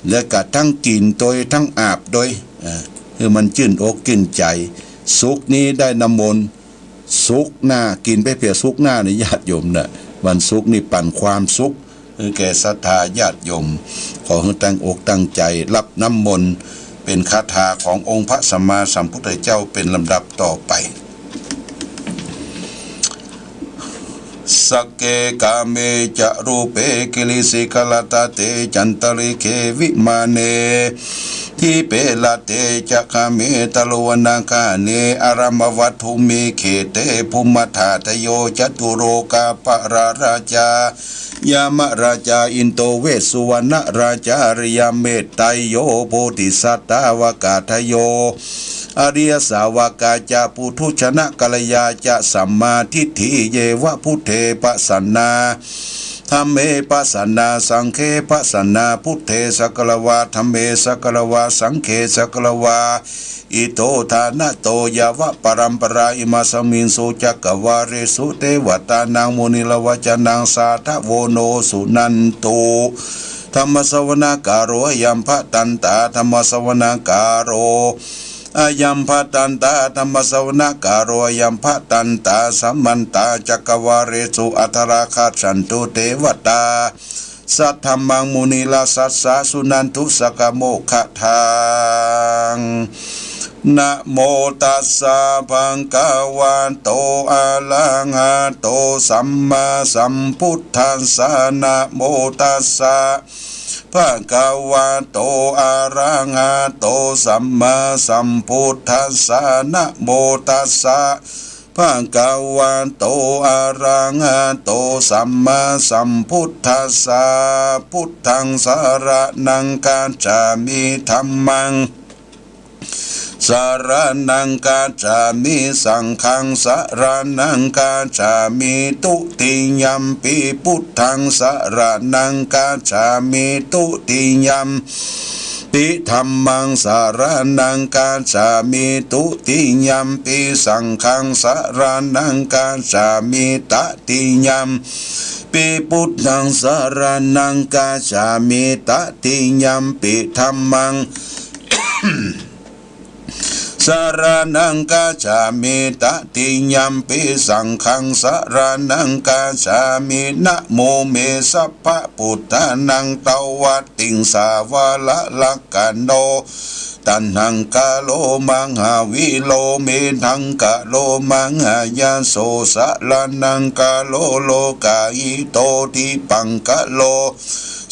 แล้วก็ตึงกิ๋นตวยตึงอาบตวย เอ่อ หื้อมันจื้นอกจื้นใจ๋ ศุกร์นี้ได้น้ำมนต์ ศุกร์หน้า กิ๋นไปเปื้อศุกร์หน้านี่ญาติโยมนะ วันศุกร์นี่ปั๋นความสุขหื้อแก่ศรัทธาญาติโยม ขอหื้อตั้งอกตั้งใจ๋ฮับน้ำมนต์ เป๋นคาถาขององค์พระสัมมาสัมพุทธเจ้าเป๋นลำดับต่อไป Sagge kāme ca rūpe girisikharataṭe cantalikkhe vimāne, dīpe raṭṭhe ca gāme taruvanagahane aramawaṭṭhāmhi khette, bhummantārājo catulokapālārājā yamarājā indo vessuvaṇṇarājā ariyametteyyo bodhisattāvakādayo ariyasāvakā ca puthujjanakalyapālā ca sammādiṭṭhī ye va buddhe pasannā dhamme pasannā saṅghe pasannā, buddhe sakkatvā dhamme sakkatvā saṅghe sakkatvā, ito ṭhānato yāva paramparā imasmiṃ su cakkavāḷesu devatānaṃ munirājavacanaṃ sādhavo no suṇantu. Dhammassavanakālo ayambhadantā, dhammassavanakālo ayambhadantā, dhammassavanakālo ayambhadantā, samantā cakkavāḷesu atrāgacchantu devatā, saddhammaṃ munirājassa suṇantu saggamokkhadaṃ. Namo tassa bhagavato arahato sammāsambuddhassa. Namo tassa bhagavato arahato sammāsambuddhassa. Namo tassa bhagavato arahato sammāsambuddhassa. Buddhaṃ saraṇaṃ gacchāmi. Dhammaṃ สรณังคัจฉามิ สังฆังสรณังคัจฉามิ ทุติยมปิพุทธังสรณังคัจฉามิ ทุติยมปิธัมมังสรณังคัจฉามิ ทุติยมปิสังฆังสรณังคัจฉามิ ตติยมปิพุทธังสรณังคัจฉามิ ตติยมปิธัมมัง สรณังคัจฉามิ ตติยมปิสังฆังสรณังคัจฉามิ นะโมเมสัพพะพุทธานัง ตวะติงสาวะละลักขะโณ ตัณหังกะโร มหาวีโร เมธังกะโร มหายะโส สรณังกะโร โลกาหิโต ทิปังกะโร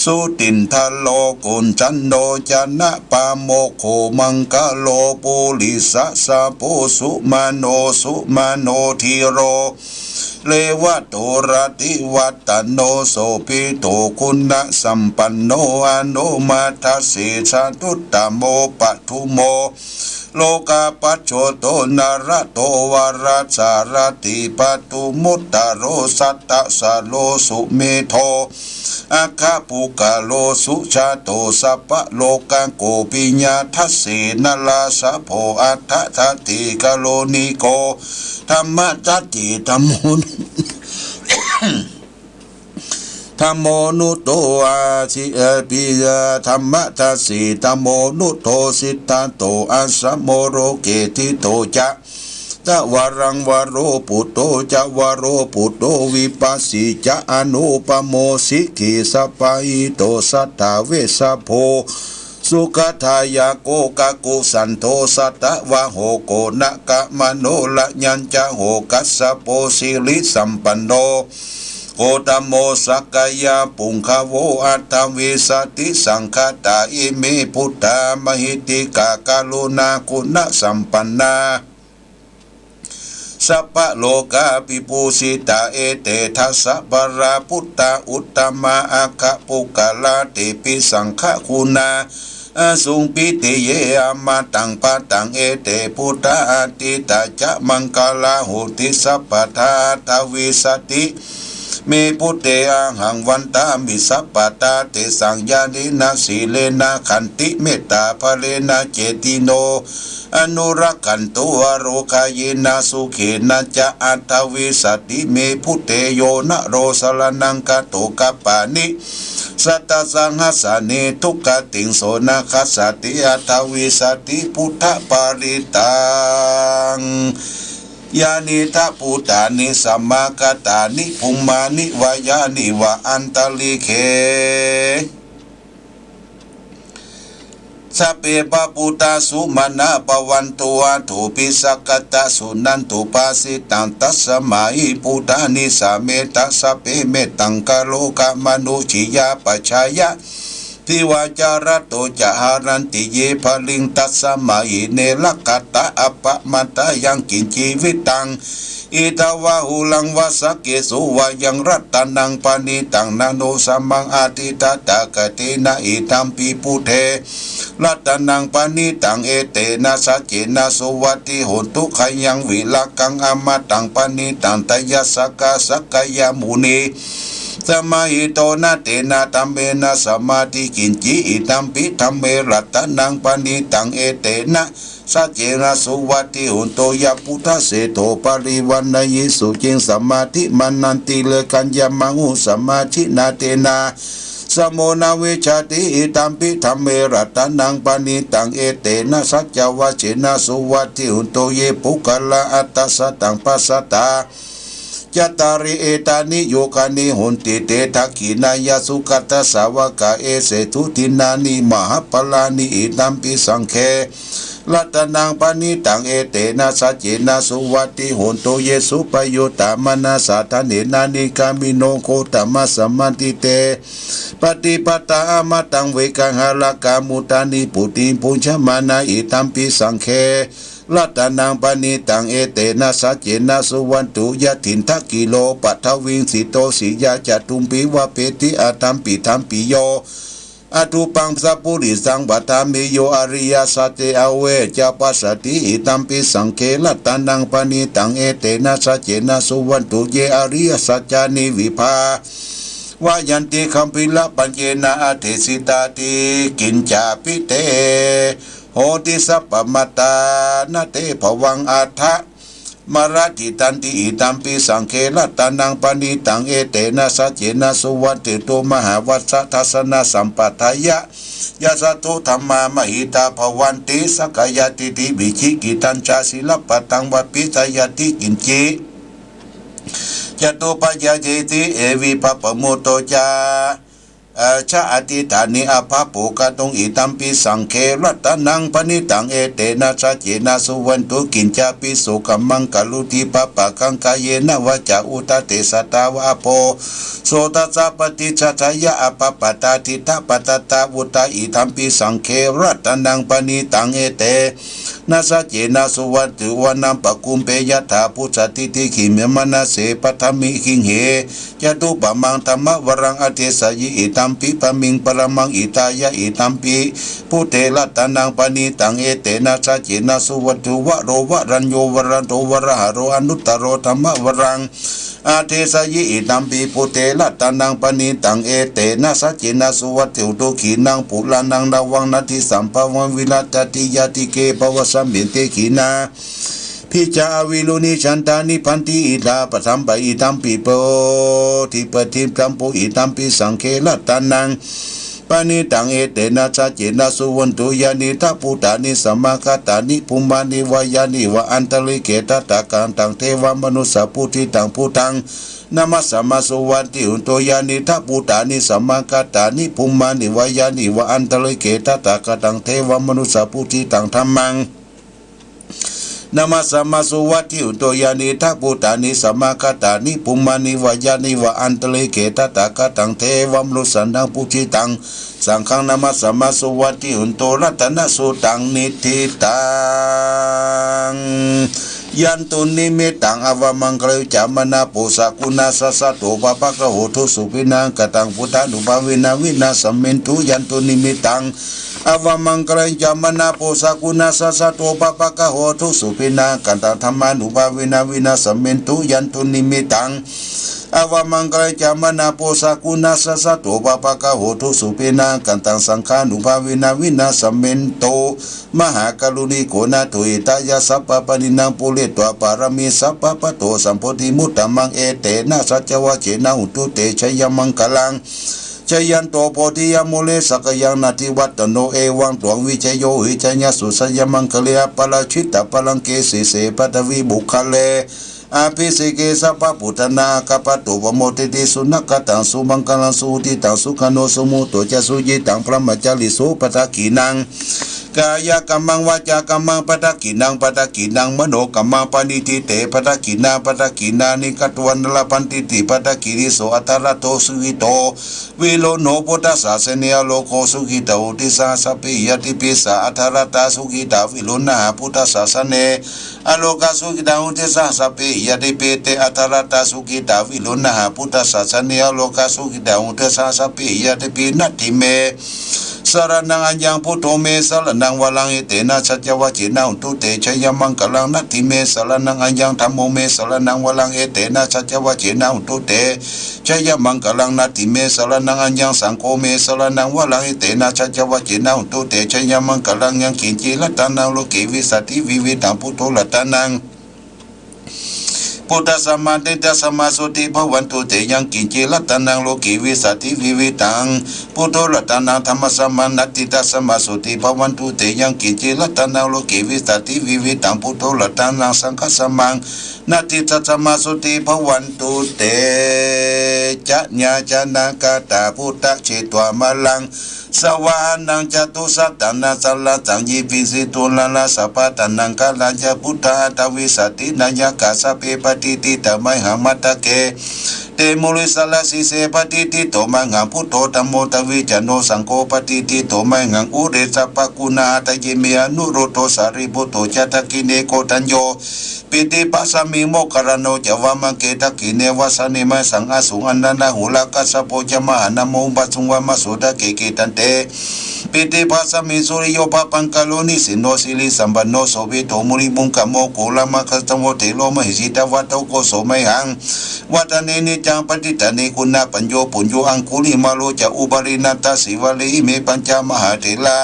สุตินทะโร โกณฑัญโณ จะนะปะโมกโข มังคะโล ปุริสสาโภ สุมะโน สุมะโน ธีโร เรวะโต รติวัตโต โสภิโต คุณสัมปันโณ อโนมะทัสเส สะทุตตะโม ปะทุมโม โลกาปัจโจโต นระโต วรสารถิ ปะทุมุตตะโร สัตตะสะโร สุเมโธ อัคคะปุคคะโล สุจะโต สัพพะโลกะโก ปิยะทัสเส นราสะโภ อัฏฐะทัตถิ กะโรณิโก ธัมมะทัสเส ธัมโม ธัมโมนุตโต อาสิ เอ่อ ปิยะ ธัมมะทัสเส ธัมโมนุตโต สิทธัตโต อัสสะโม โลเก ทิโตจะ ตะวะรัง วะโรปุตโต จะ วะโรปุตโต วิปัสสี จะ อนุปโม สิกขี สัปปะยิโต สัตถาเวชชะโภ สุขะทายะโก กะกุสันโธ สะตะวะโห โกณะกะมะโน ระยัญจะโห คัสสะโป สิริสัมปันโน โคตโม สักกะยะปุงคาโว อัฏฐวิสติสังฆาตา อิเม พุทธา มหิทธิกา กรุณาคุณสัมปันนา สัพพะโลกาภิปูสิตา เอเต ทัสสะ ปะระ พุทธา อุตตมะ อัคคะปุคคละ เตปิ สังฆะคุณา อสุงปิติเย อมตัง ปะตัง เอเต พุทธา อทิตตา จะ มังคะลา โหติ สัพพะทา อัฏฐวิสติ เม พุทเท อะหัง วันตามิ สัพพะทา เตสัง ญาเณนะ สีเลนะ ขันติ เมตตา พะเลนะ เจติโน อนุรักขันตุ อโรคาเยนะ สุเขนะจะ อัฏฐวิสติ เม พุทเท โยนะโร สะระณังคาโต คัปปานิ สัตตะสังหัสสะเน ทุกขะติงโส นะคัสสะติ อัฏฐวิสติ พุทธปาริตัง ยานิทัพพุทธานิ สะมะกะตานิ ภุมมานิ วะยานิวะ อันตะริกเข สัพเพ ปะปุตตา สุมาณา ภะวันตุ อัฏโฐ ปิ สักกะตะ สุนันตุ ภาสิตัง ตัสสะมาหิ พุทธานิ สะเมทะ สัพเพ เมตตัง กะโร กะมะนุสสิยา ปะชายา ภิวาจาระโต จะ หะรันติ เย บะลิง ตัสสะมาหิ เน รักขะตะ อัปปะมาทายัง กิญจีวิตัง อิทธะวะ หูรังวะ สักเขสุ วายัง รัตตะนัง ปะณิตัง นะโน สะมัง อะทิฏฐะ ตะถาคะเตนะ อิทัมปิ พุทเท รัตตะนัง ปะณิตัง เอเตนะ สัจเจนะ สุวัตถิโหนตุ ขะยัง วิรากัง อะมะตัง ปะณิตัง ตะยัสสะกะ สักกะยะมุนี สะมาหิโต นะเตนะ ธัมเมนะ สะมาทิ กิญจี อิทัมปิ ธัมเม รัตตะนัง ปะณิตัง เอเตนะ สัจเจนะ สุวัตถิโหนตุ ยะ พุทธะเสโถ ปะริวะณะยิ สุจิง สะมาธิ มะนันติ เรกัญญะมะหุ สะมาธิ นะเตนะ สะโม นะเวชชะติ อิทัมปิ ธัมเม รัตตะนัง ปะณิตัง เอเตนะ สัจจะวะเจนะ สุวัตถิโหนตุ เย ปุคคะลา อัตถะสะตัง ปัสสะทา จัตตาริ เอตานิ ยุกขานิ โหนติ เต ทักขิณายะ สุขะทะ สาวะกะ เอเสสุ ทินนานิ มะหะปะลานิ อิทัมปิ สังฆะ รัตตะนัง ปะณิตัง เอเตนะ สัจเจนะ สุวัตถิโหนตุ เย สุปะยุตตะ มะนะสะ ทะเนนะ นิกขามิโน โคตมะ สะมะทิเต ปะติปะตา อะมะตัง เวกะหะระกา มุตานิ ปุตติ ภุญชะมานา อิทัมปิ สังฆะ รัตตะนัง ปะณิตัง เอเตนะ สัจเจนะ สุวัตถุ ยะ ทินทะกิโล ปะทะวิง สิโต สิยา จะตุมปิ วะเปติ อะทัมปิ ทัมปิโย อธูปังสัปปุริสังวัฏฏามิ โย อริยสัจเจ อเวจจะปัสสติ อิทัมปิ สังฆะ รัตนัง ปะณิตัง เอเตนะ สัจเจนะ สุวัตถุ เย อริยสัจจานิ วิภา วะยันติ คัมภีระ ปัญเจนะ อเทสิตาติ กิญจาปิ เต โหติ สัพพะมัตตา นะ เต ภวัง อัฏฐะ มะระถิตันติ อิทัมปิ สังฆะ รัตนัง ปะณิตัง เอเตนะ สัจเจนะ สุวัตถุ มหาวัสสะ ทัสสะนะ สัมปัฏฐายะ ยัสสะ ธัมมา มหิตา ภวันติ สักกายะทิฏฐิ วิจิกิจฉันจะ สีลับปะตัง วัปปิสะยัตถิ กิญจิ จะตุปปะยาเยติ เอหิ ภัพพะมุตโต จะ เอ ชะ อธิฏฐานิ อะภัพโภคะตุง อิทัมปิ สังฆะ รัตนัง ปะณิตัง เอเตนะ สัจเจนะ สุวัตถุ กิญจาปิ โส กัมมัง กะโรติ ภัพพะกัง กาเยนะ วาจา อุทธัตเตสะ ทา วา อะโภ โส ทัสสะ ปะติจฉายะ อะภัพพะทา ทิฏฐะปะทะทา วุตตา อิทัมปิ สังฆะ รัตนัง ปะณิตัง เอเต นะ สัจเจนะ สุวัตถุ วะนะ ปะกุมเป ยัตถา พุสสะ ทิฏฐิ ขิมมะนะเส ปัทมิ ขิงเห จะตุปปะมัง ธัมมะวะรัง อะเทสะยิ อิทัมปิ ปะมิง ปะระมัง หิตายะ อิทัมปิ พุทเท รัตนัง ปะณิตัง เอเตนะ สัจเจนะ สุวัตถุ วะโร วะรัญโญ วะระโต วะระหะโร อนุตตะโร ธัมมะวะรัง อะเทสะยิ อิทัมปิ พุทเท รัตนัง ปะณิตัง เอเตนะ สัจเจนะ สุวัตถุ ทุกขินัง ปุราณัง นะวัง นะทิสัมภะวัง วิรัตติยาติเก ภวะสะมิง เตขีนา พิจจา อวิรุณหิ ชันทา นิพพันติ อิทธา ปะธัมปะ อิทัมปิ โพธิปะทิม ธัมโพ อิทัมปิ สังฆะ รัตนัง ปะณิตัง เอเตนะ สัจเจนะ สุวัตถุ ยานิทัพพุทธานิ สมาคาตานิ ภุมมานิ วะยานิ วะ อันตะลิเก ตะถาคะตัง เทวะมะนุสสะปูจิตัง พุทธัง นะมัสสะมา สุวัตถิหุนตุ ยานิทัพพุทธานิ สมาคาตานิ ภุมมานิ วะยานิ วะ อันตะลิเก ตะถาคะตัง เทวะมะนุสสะปูจิตัง ธัมมัง นะมัสสะมา สุวัตถิหุนตุ ยานิทัพพุทธานิ สมาคาตานิ ภุมมานิ วะยานิ วะ อันตะลิเก ตะถาคะตัง เทวะมะนุสสานัง ปูจิตัง สังฆัง นะมัสสะมา สุวัตถิหุนตุ รัตนะสูตัง นิฏฐิตัง ยันตุ นิมิตตัง อวะมังคะลัง ยะจามานะ โปสะกุณาสสะโต ปะปะกะโห ทุสสุขวินาศะกัง ตัง พุทธานุภาเวนะ วินาศะเมนตุ ยันตุ นิมิตตัง อวะมังคะลัง ยะจามานะ โปสะกุณาสสะโต ปะปะกะโห ทุสสุขวินาศะกัง ตัง ธัมมานุภาเวนะ วินาศะเมนตุ ยันตุ นิมิตตัง อวะมังคะลัง ยะจามานะ โปสะกุณาสสะโต ปะปะกะโห ทุสสุขวินาศะกัง ตัง สังฆานุภาเวนะ วินาศะเมนตุ มหาการุณิโก นาโถ หิตายะ สัพพะปาณินัง ปูเรตวา ปะระมี สัพพะ ปะโต สัมโพธิมุตตะมัง เอเตนะ สัจจวะเจนะ โหนตุ เต ชะยะมังคะลัง ชะยันโต โพธิยะ มูเล สักกะยัง นาธิวัตตะโน เอวัง ตวัง วิชโย หิชยะสุ ชะยะมังคะเล อะปะราจิตตะปะลังเก สีเส ปะทะวี ปุคคะเล อะภิเสเก สัพพะปุทธานัง อาคัปปะตุ ปะโมเดติ สุนะกะตัง สุมังคะลัง สุหุติตัง สุขะโน สุมุตโต จะ สุยิตัง บรมะจาริสุ ปะทักขิณัง กายะกัมมัง วาจากัมมัง ปะทักขิณัง ปะทักขิณัง มโนกัมมัง ปะณิทิเต ปะทักขิณา ปะทักขิณานิ กัตวานะ ละพันติติ ปะทักขิณิโส อะทะระโต สุขิโต วิรุณโห พุทธสาสะเน อะโรโก สุขิตา โหติ สหะสัพเพหิ ญาติปิสสะ อะทะระตา สุขิตา วิรุณหา พุทธสาสะเน อะโรกา สุขิตา โหติ สหะสัพเพหิ ญาติปิสสะ อะทะระตา สุขิตา วิรุณหา พุทธสาสะเน อะโรกา สุขิตา โหติ สหะสัพเพหิ ญาติปิสสะ นัตถิเม สะระณัง อัญญัง พุทโธ เม สะระณัง วะรัง เอเตนะ สัจจวะเจนะ โหนตุ เต ชะยะมังคะลัง นัตถิเม สะระณัง อัญญัง ธัมโม เม สะระณัง วะรัง เอเตนะ สัจจวะเจนะ โหนตุ เต ชะยะมังคะลัง นัตถิเม สะระณัง อัญญัง สังโฆ เม สะระณัง วะรัง เอเตนะ สัจจวะเจนะ โหนตุ เต ชะยะมังคะลัง ยังกิญจิ รัตตะนัง โลเก วิสสาติ วิวิธัง พุทโธ รัตตะนัง พุทธัสสะ มา นะ ทิตัสสะ มา โสติ ภะวันตุ เต ยังกิญจิ รัตตะนัง โลเก วิสสาติ วิวิธัง พุทโธ รัตตะนัง ธัมมัสสะ มา นะ ทิตัสสะ มา โสติ ภะวันตุ เต ยังกิญจิ รัตตะนัง โลเก วิสสาติ วิวิธัง พุทโธ รัตตะนัง สังฆัสสะ มา นะ ทิตัสสะ มา โสติ ภะวันตุ เต จะ ญา จะ นะ กะตา พุทธะ เชตวา มะลัง สะวาหะนัง จะตุสัตตะนะ สะละสัง ยิปปิสิ ตุละละ สะปะตะนัง คะละยะ พุทธา อะถะวิสสาติ นายะกา สัพเพ ปะทิฏฐิตา มะหัง มัตตะเก ท เต มุนิสรสีเส ปะติฏฐิโต มหัง พุทโธ ธัมโม ตวีจโน สังโฆ ปะติฏฐิโต มหัง อุเร สัพพะกุณาหะตะเย เม อนุรุทโธ สารีปุตโต จะ ทักขิเณ โคณทัญโญ ปิฏฐิปัสสมิง โมคคัลลาโน จะ วามังเก ทักขิเณ วาสาเน มะหัสสัง อสุง อะนะนะ หูระ กัสสโป จะ มหานะโม อุปะสุง วามะ โสตะเก เกตันเต ปิฏฐิปัสสมิง สุริโย ปะปังกะโล นิสินโน สิริสัมปันโน โสภิตโต มุนิปุงกะโม โกรมะคัสสโว เถโร มหิสิตวะโต โกโส มหัง วัตตะเน นิจจัง ปะฏิฏฐานิ กุณาปัญโญ ปุญโญ อังคุลิมาโล จะ อุบาลี นัตถะสีวะลี อิเม ปัญจะ มหาเถรา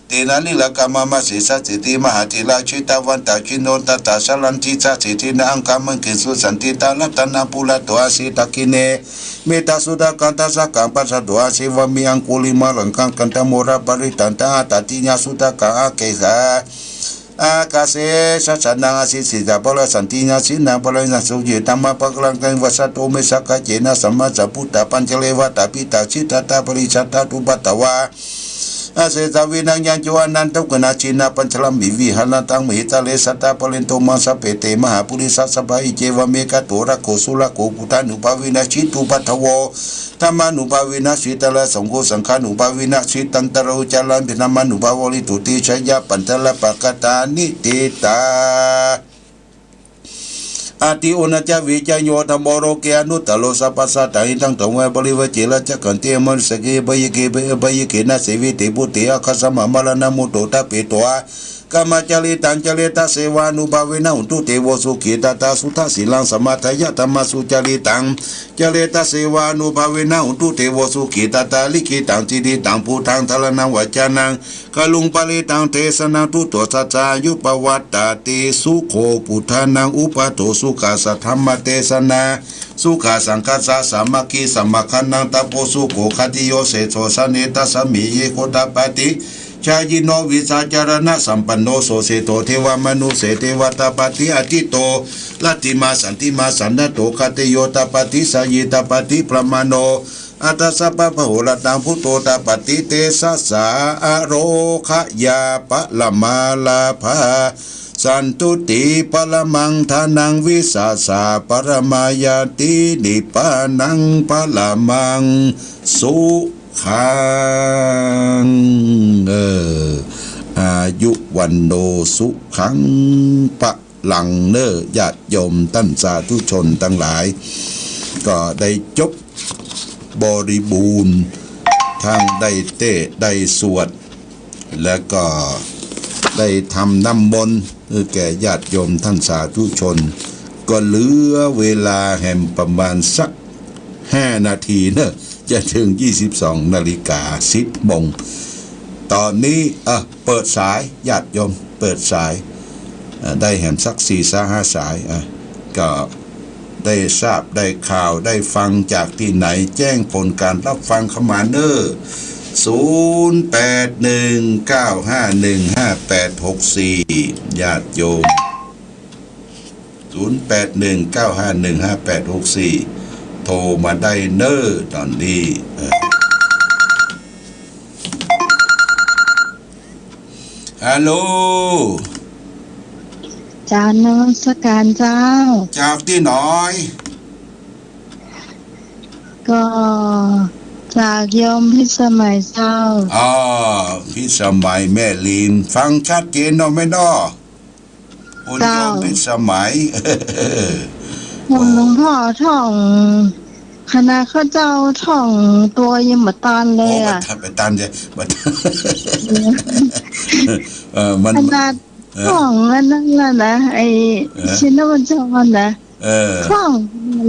เตนะ ลีลากา มะมะ เสสะ เสถี มหาเถรา ชิตาวันตา ชินโน ทัตถา ชะรันติสะ เสถีนะ อังคามังเกสุ สันติตา รัตนะปุระโต อาสี ทักขิเณ เมตตาสุทากัง ทัสสะกัง ปัสสะโต อาสี วาเม อังคุลิมาลังกัง กันธะโมระ ปะริตตันตะ อัตตะติยา สุทากัง อาเกสา อากาเส สัสสะนัง อาสี สิตาภะระ สันติยา สินาภะระ นะ สุเย ธัมมะปะกะรังกัง วัสสะโต เม สักกะเจนะ สัมมาสัมพุทธา ปัญจะเลวะตาปิตา สิทธาตา ปะริชาตา ทุปัตตวา อาเสสา วินัง ยัญโจ อะนันทะกุณา ชินาปัญจะละมิ วิหารันตัง มหิตะเล สัตตา ปะเรนโต มะ สัพเพ เต มหาปุริสะ สะพะ อิเจวะเม คาโถ รักโข สุรักโข ปุทธานุภาเวนะ จิตตุปัฏฐโว ธัมมานุภาเวนะ จิตตะระ สังโฆ สังฆานุภาเวนะ จิตตันตะโร จารัมเภ ธัมมานุภาเวนะ ตุติชะยะปัญจะละปะกะตานิ เตตา อะติ อุณณะจะ วิจโย ธัมโม โรเก อะนุตตะโร สัพพะสัตถะ หิตัง ธัมโม ปะริวาเจ รัจฉะขันติ อะมานุสสะเก อะภะยะเก อะภะยะเกนะ เสวิเต ภูเต อะคัสสะ มะมะระณะมุตโต ทะเปโต อะ กรรมะจาริตัง จาเรตะ เสวานุภาเวนะ โหนตุ เตโว สุขีตะตา สุทะสีลัง สะมะทายะ ธัมมาสุจาริตัง จาเรตะ เสวานุภาเวนะ โหนตุ เตโว สุขีตะตา ลิขิตัง จีริตัง ปุทธัง ธาระณัง วะจานัง กะรุง ปะริตตัง เตสะนัง ทุตโต สัจจายุปะวัตตะติ สุโข ปุทธานัง อุปะโต สุขัสสะ ธัมมะเตสะนา สุขัสสังคัสสะ สามัคคี สมังคะนัง ตะโป สุโข ขัตติโย เสโถ สะเน ตัสสะมิ เย โคตะปะติ ชายิโน วิชาจารณะสัมปันโน โส เสโถ เทวะมนุสเส เทวะตะปะติ อะทิตโต รัตถิมา สันติมา สันนะโถ ขัตติโย ตะปะติ ชายี ตะปะติ พรหมโน อัตถะสัพพะโหระตัง พุทโธ ตะปะติ เตสะสา อะโรคะยา ปะระมาลาภา สันตุติ ปะระมัง ธานัง วิสาสะ ปะระมาญาติ นิพพานัง ปะระมัง สุขัง เออ อายุ วัณโณ สุขัง พะลัง เน่อ ญาติโยมต้านสาธุชนตังหลาย ก็ได้จบบริบูรณ์ ทั้งได้เทศน์ได้สวด แล้วก็ได้ทำน้ำมนต์ให้แก่ญาติโยมต้านสาธุชน ก็เหลือเวลาแหมประมาณสัก ห้านาทีเนอะ จะเถิงยี่สิบสองนาฬิกา สิบโมง ต๋อนนี้ เอ่อ เปิดสาย ญาติโยม เปิดสาย เอ่อ ได้แหมสักสี่สายห้าสาย อ่ะ ก็ได้ทราบ ได้ข่าว ได้ฟังจากตี้ไหน แจ้งผลก๋านฮับฟังเข้ามาเน่อ ศูนย์แปดหนึ่งเก้าห้าหนึ่งห้าแปดหกสี่ ญาติโยม ศูนย์แปดหนึ่งเก้าห้าหนึ่งห้าแปดหกสี่ โทรมาได้เน่อต๋อนนี้ เออ ฮัลโหล เจ้า นมัสก๋านเจ้า จากตี้ไหน ก็จากโยมพิสมัยเจ้า อ๋อ พิสมัยแม่ริม ฟังชัดเจนเนาะแม่เนาะ คุณโยม เจ้า พิสมัย โอ้ หลวงพ่อท่อง ขนาดข้าเจ้าท่องตั๋วยังบ่ตันเลยอะ โอ้ บ่ตัน บ่ตันเลย บ่ตัน เออ มัน ขนาด เออ ท่องอันนั้นน่ะนะ ไอ้ เออ ชินบัญชรน่ะ เออ ท่อง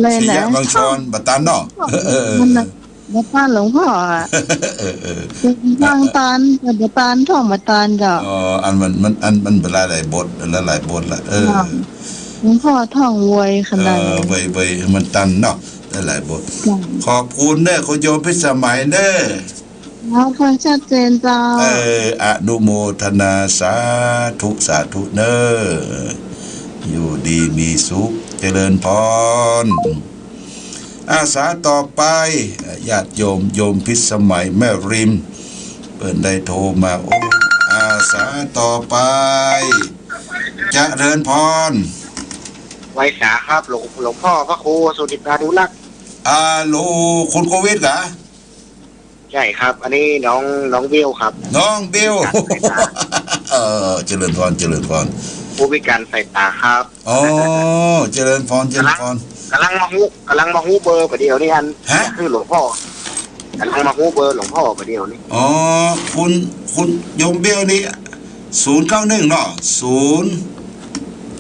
เลยนะ ชัยบัญชร ท่อง บ่ตันเนาะ ท่อง เออ เออ มันน่ะ บ่ตันหลวงพ่ออะ เออ เออ ฟังตัน แต่บ่ตัน ท่องบ่ตันเจ้า อ๋อ อันมัน มัน อันมันหลายๆบท หลายๆบทละ เออ หลวงพ่อท่องไวขนาดนั้น เออ ไวๆ มันตันเนาะ หลายๆบท จ้ะ ขอบคุณเน่อ คุณโยมพิสมัยเน่อ เจ้า ฟังชัดเจนเจ้า เออ อนุโมทนา สาธุ สาธุเน่อ อยู่ดีมีสุข เจริญพร อาสาต่อไป ญาติโยม โยมพิสมัยแม่ริม เปิ้นได้โทรมา โอ้ อาสาต่อไป เจริญพร ไหว้สาครับ หลวง หลวงพ่อพระครูสุจิตานุรักษ์ ฮัลโหล คุณโกวิทกะ ใช่ครับ อันนี้น้อง น้องเบลครับ น้องเบล ผู้พิการสายตา เออ เจริญพร เจริญพร ผู้พิการสายตาครับ อ๋อ เจริญพร เจริญพร ก๋ำลัง ก๋ำลังมาฮู้ ก๋ำลังมาฮู้เบอร์บ่าเดี่ยวนี้อัน ฮะ คือหลวงพ่อ ก๋ำลังมาฮู้เบอร์หลวงพ่อบ่าเดี่ยวนี้ อ๋อ คุณ คุณโยมเบลนี่ ศูนย์เก้าหนึ่ง เนาะ ศูนย์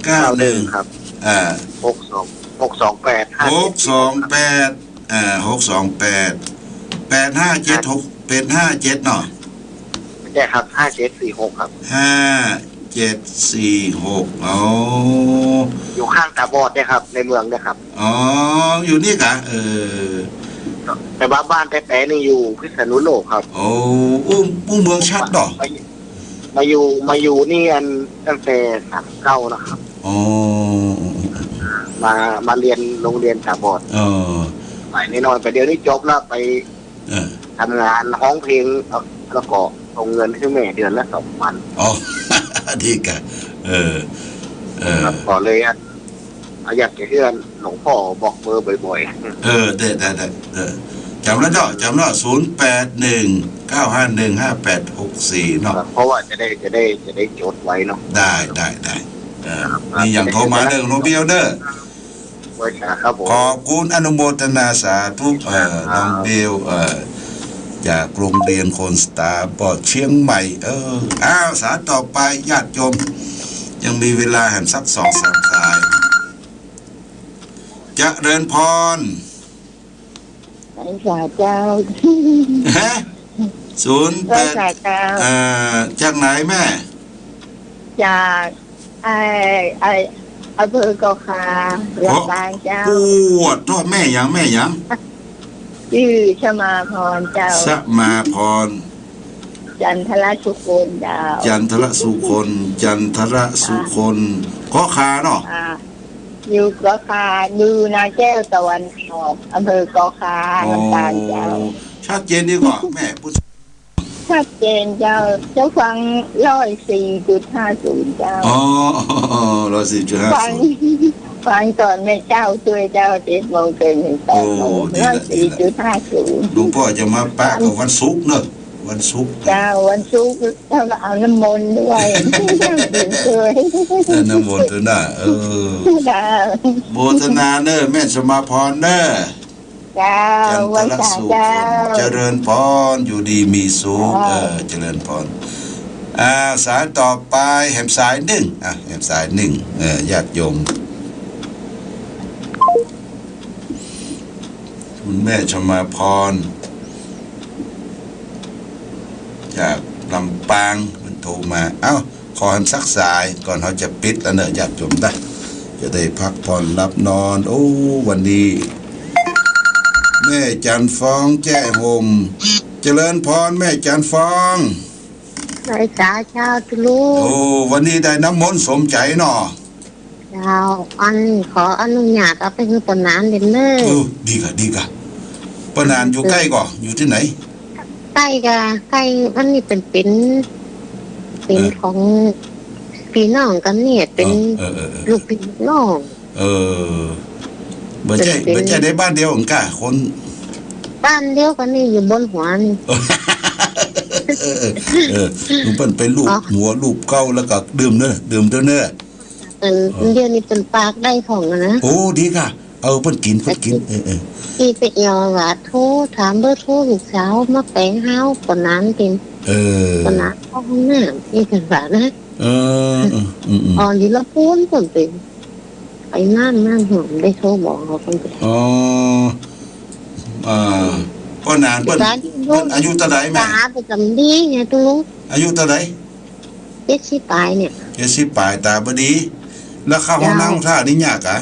เก้าหนึ่ง ครับ อ่า หกสอง หกสองแปด ห้าเจ็ด หกสองแปด อ่า หกสองแปด แปดห้าเจ็ดหก แปดห้าเจ็ดเนาะ ใช่ครับ ห้าเจ็ดสี่หก ครับ ห้าเจ็ดสี่หก อ๋อ อยู่ข้างตาบอดเนี่ยครับ ในเมืองเนี่ยครับ อ๋อ อยู่นี่กะ เออ แต่ว่าบ้านแต๊ๆ นี่อยู่พิษณุโลกครับ โอ้ อู้ อู้เมืองชัดเนาะ มาอยู่ มาอยู่นี่อันตั้งแต่สามเก้านะครับ อ๋อ มา มาเรียนโรงเรียนตาบอด เออ ไปน้อยๆ ไป เดี๋ยวนี้จบแล้ว ไป เออ ทำงานฮ้องเพลง เอ่อ แล้วก็ส่งเงินหื้อแม่เดือนละสองพัน อ๋อ ดีกะ เออ เออ ครับ ก็เลยอัน อยากจะหื้อหลวงพ่อบอกเบอร์บ่อยๆ เออ ได้ ได้ ได้ เออ จ๋ำแล้วเจ้า จ๋ำแล้ว ศูนย์แปดหนึ่ง เก้าห้าหนึ่ง ห้าแปดหกสี่ เนาะ ครับ เพราะว่าจะได้ จะได้ จะได้จดไว้เนาะ ได้ ได้ ได้ เออ ครับ มีอย่างโทรมาเด้อ น้องเบลเด้อ ไว้จ้าครับผม ขอบคุณ อนุโมทนาสาธุ เอ่อ ครับ น้องเบล เอ่อ จากโรงเรียนคนตาบอดเชียงใหม่ เออ อ้าว สายต่อไป ญาติโยม ยังมีเวลาแหมสักสองสามสาย เจริญพร ไหว้สาเจ้า ฮะ ศูนย์แปด ไหว้สาเจ้า เอ่อ จากไหนแม่ จาก ไอ้ ไอ้ อำเภอเกาะคา ลำปางเจ้า โอ้ ปวดท้อง แม่หยัง แม่หยัง ชื่อชมาพรเจ้า ชมาพร จันทรสุคนเจ้า จันทรสุคน จันทรสุคน ค่ะ เกาะคาเนาะ ค่ะ อยู่เกาะคา อยู่นาแก้วตะวันออก อำเภอเกาะคา อ๋อ ลำปางเจ้า ชัดเจนดีกว่า แม่ ชัดเจนเจ้า เจ้าฟังร้อยสี่จุดห้าศูนย์เจ้า อ๋อ ร้อยสี่จุดห้าศูนย์ ฟัง ฟังตอนแม่เจ้าช่วยเจ้า เจ็ดโมงเกินถึงแปดโมง โอ้ ดีละ ร้อยสี่จุดห้าศูนย์ ดีละ หลวงพ่อจะมาปะกับวันศุกร์เนอะ วันศุกร์ เจ้า วันศุกร์เจ้าก็เอาน้ำมนต์ด้วย เออ น้ำมนต์ด้วยนะ เออ เจ้า โมทนาเนอะ แม่ชมาพรเนอะ เจ้า จันทรสุคน ไหว้สาเจ้า เจริญพร อยู่ดีมีสุข เจ้า เออ เจริญพร อ่า สายต่อไป แหมสายนึ่ง อ่ะ แหมสายนึ่ง เออ ญาติโยม คุณแม่ชมาพร จากลำปาง มันโทรมา เอ้า ขอแหมสักสายก่อนเฮาจะปิดแล้วเนอะ ญาติโยมนะ จะได้พักผ่อนหลับนอน โอ้ วันนี้ แม่จันทร์ฟองแจ้ห่ม เจริญพรแม่จันทร์ฟอง ไหว้สาเจ้าตุ๊ลุง โอ้ วันนี้ได้น้ำมนต์สมใจ๋เนาะ เจ้า อันขออนุญาตเอาไปหื้อป้อหนานเด้อเนอะ เออ ดีก่ะ ดีก่ะ ป้อหนานอยู่ใก้ก่อ อยู่ตี้ไหน ใก้ก่ะ ใก้ อันนี้เปิ้นเป๋น เป๋น เออ ของปี้น้องกั๋นเนี่ย เป๋น เออ เออ เออ ลูกปี้ลูกน้อง เออ บ่ใจ้ เป๋น บ่ใจ้ในบ้านเดียวกั๋นก่ะ คน บ้านเดียวกั๋นนี่ อยู่บนหัวนี่ เออ เออ เออ ลุงเปิ้นไปลูบ อ๋อ หัวลูบเก๊าแล้วก็ดื่มเนอะ ดื่มเต๊อะเนอะ เปิ้น เออ เดี๋ยวนี้เปิ้นปากได้พ่องอะนะ โอ้ ดีก่ะ เออ เปิ้นกิ๋น เปิ้นกิ๋น เออ เออ ตี้ไปเอี่ยวว่าโทรถามเบอร์โทรลูกสาวมาแป๋งฮาว ป้อหนานเป๋น เออ ป้อหนานเข้าห้องน้ำ ตี้เปิ้นว่านะ เออ เออ อืม อืม อ๋อ อยู่ลำพูนเปิ้นเป๋น ไปนานนาน บ่ได้โทรบอกเขาเปิ้นเป๋น อ๋อ อ่า ป้อหนานเปิ้น เปิ้นอายุเต้าใดแม่ ต๋าเปิ้นจ๋ำดีไงตุ๊ลุง อายุเต้าใด เจ็ดสิบป๋ายเนี่ย เจ็ดสิบป๋าย ต๋าบ่ดี แล้วเข้าห้องน้ำ เจ้า ห้องท่านี่ยากก่ะ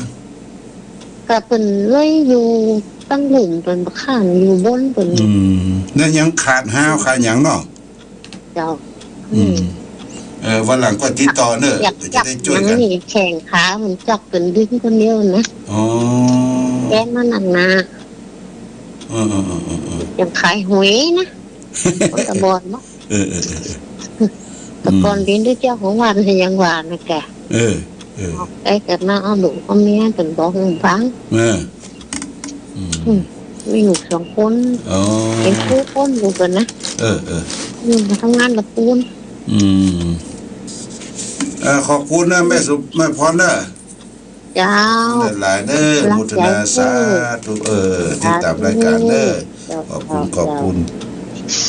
ก็เปิ้นเลยอยู่ตังลุ่มเปิ้นบ่ข้านอยู่บนเปิ้น อืม แล้วยังขาดฮาวขาดหยังเนาะ เจ้า อืม อืม เออ วันหลังก็ติดต่อเนอะ อยาก เดี๋ยวจะได้จ้วยกั๋น อยากหยังนี่ แข้งขามันจักเปิ้นดึงคนเดียวนะ อ๋อ แกนมันหนักหนา เออ เออ เออ เออ เออ อย่างขายหวยนะ คนตาบอดเนาะ เออ เออ เออ เออ แต่ก่อน อืม เป๋นได้เจ้าของวัด ยังว่านะแก เออ เออ ไอ้เกิดมาเอาลูกเอาเมีย เปิ้นบอกหื้อฟัง เออ อืม อืม มีลูกสองคน อ๋อ เป๋นครูป้นลูกกั๋นนะ เออ เออ อืม มาทำงานกับปูน อืม อ่า ขอบคุณนะ แม่สุ แม่พรนะ เจ้า หลายๆ เน้อ รัก โมทนา ใจ๋ สาธุ เออ ติดต๋ามรายก๋านเน้อ เจ้า ขอบคุณ เจ้า ขอบคุณ เจ้า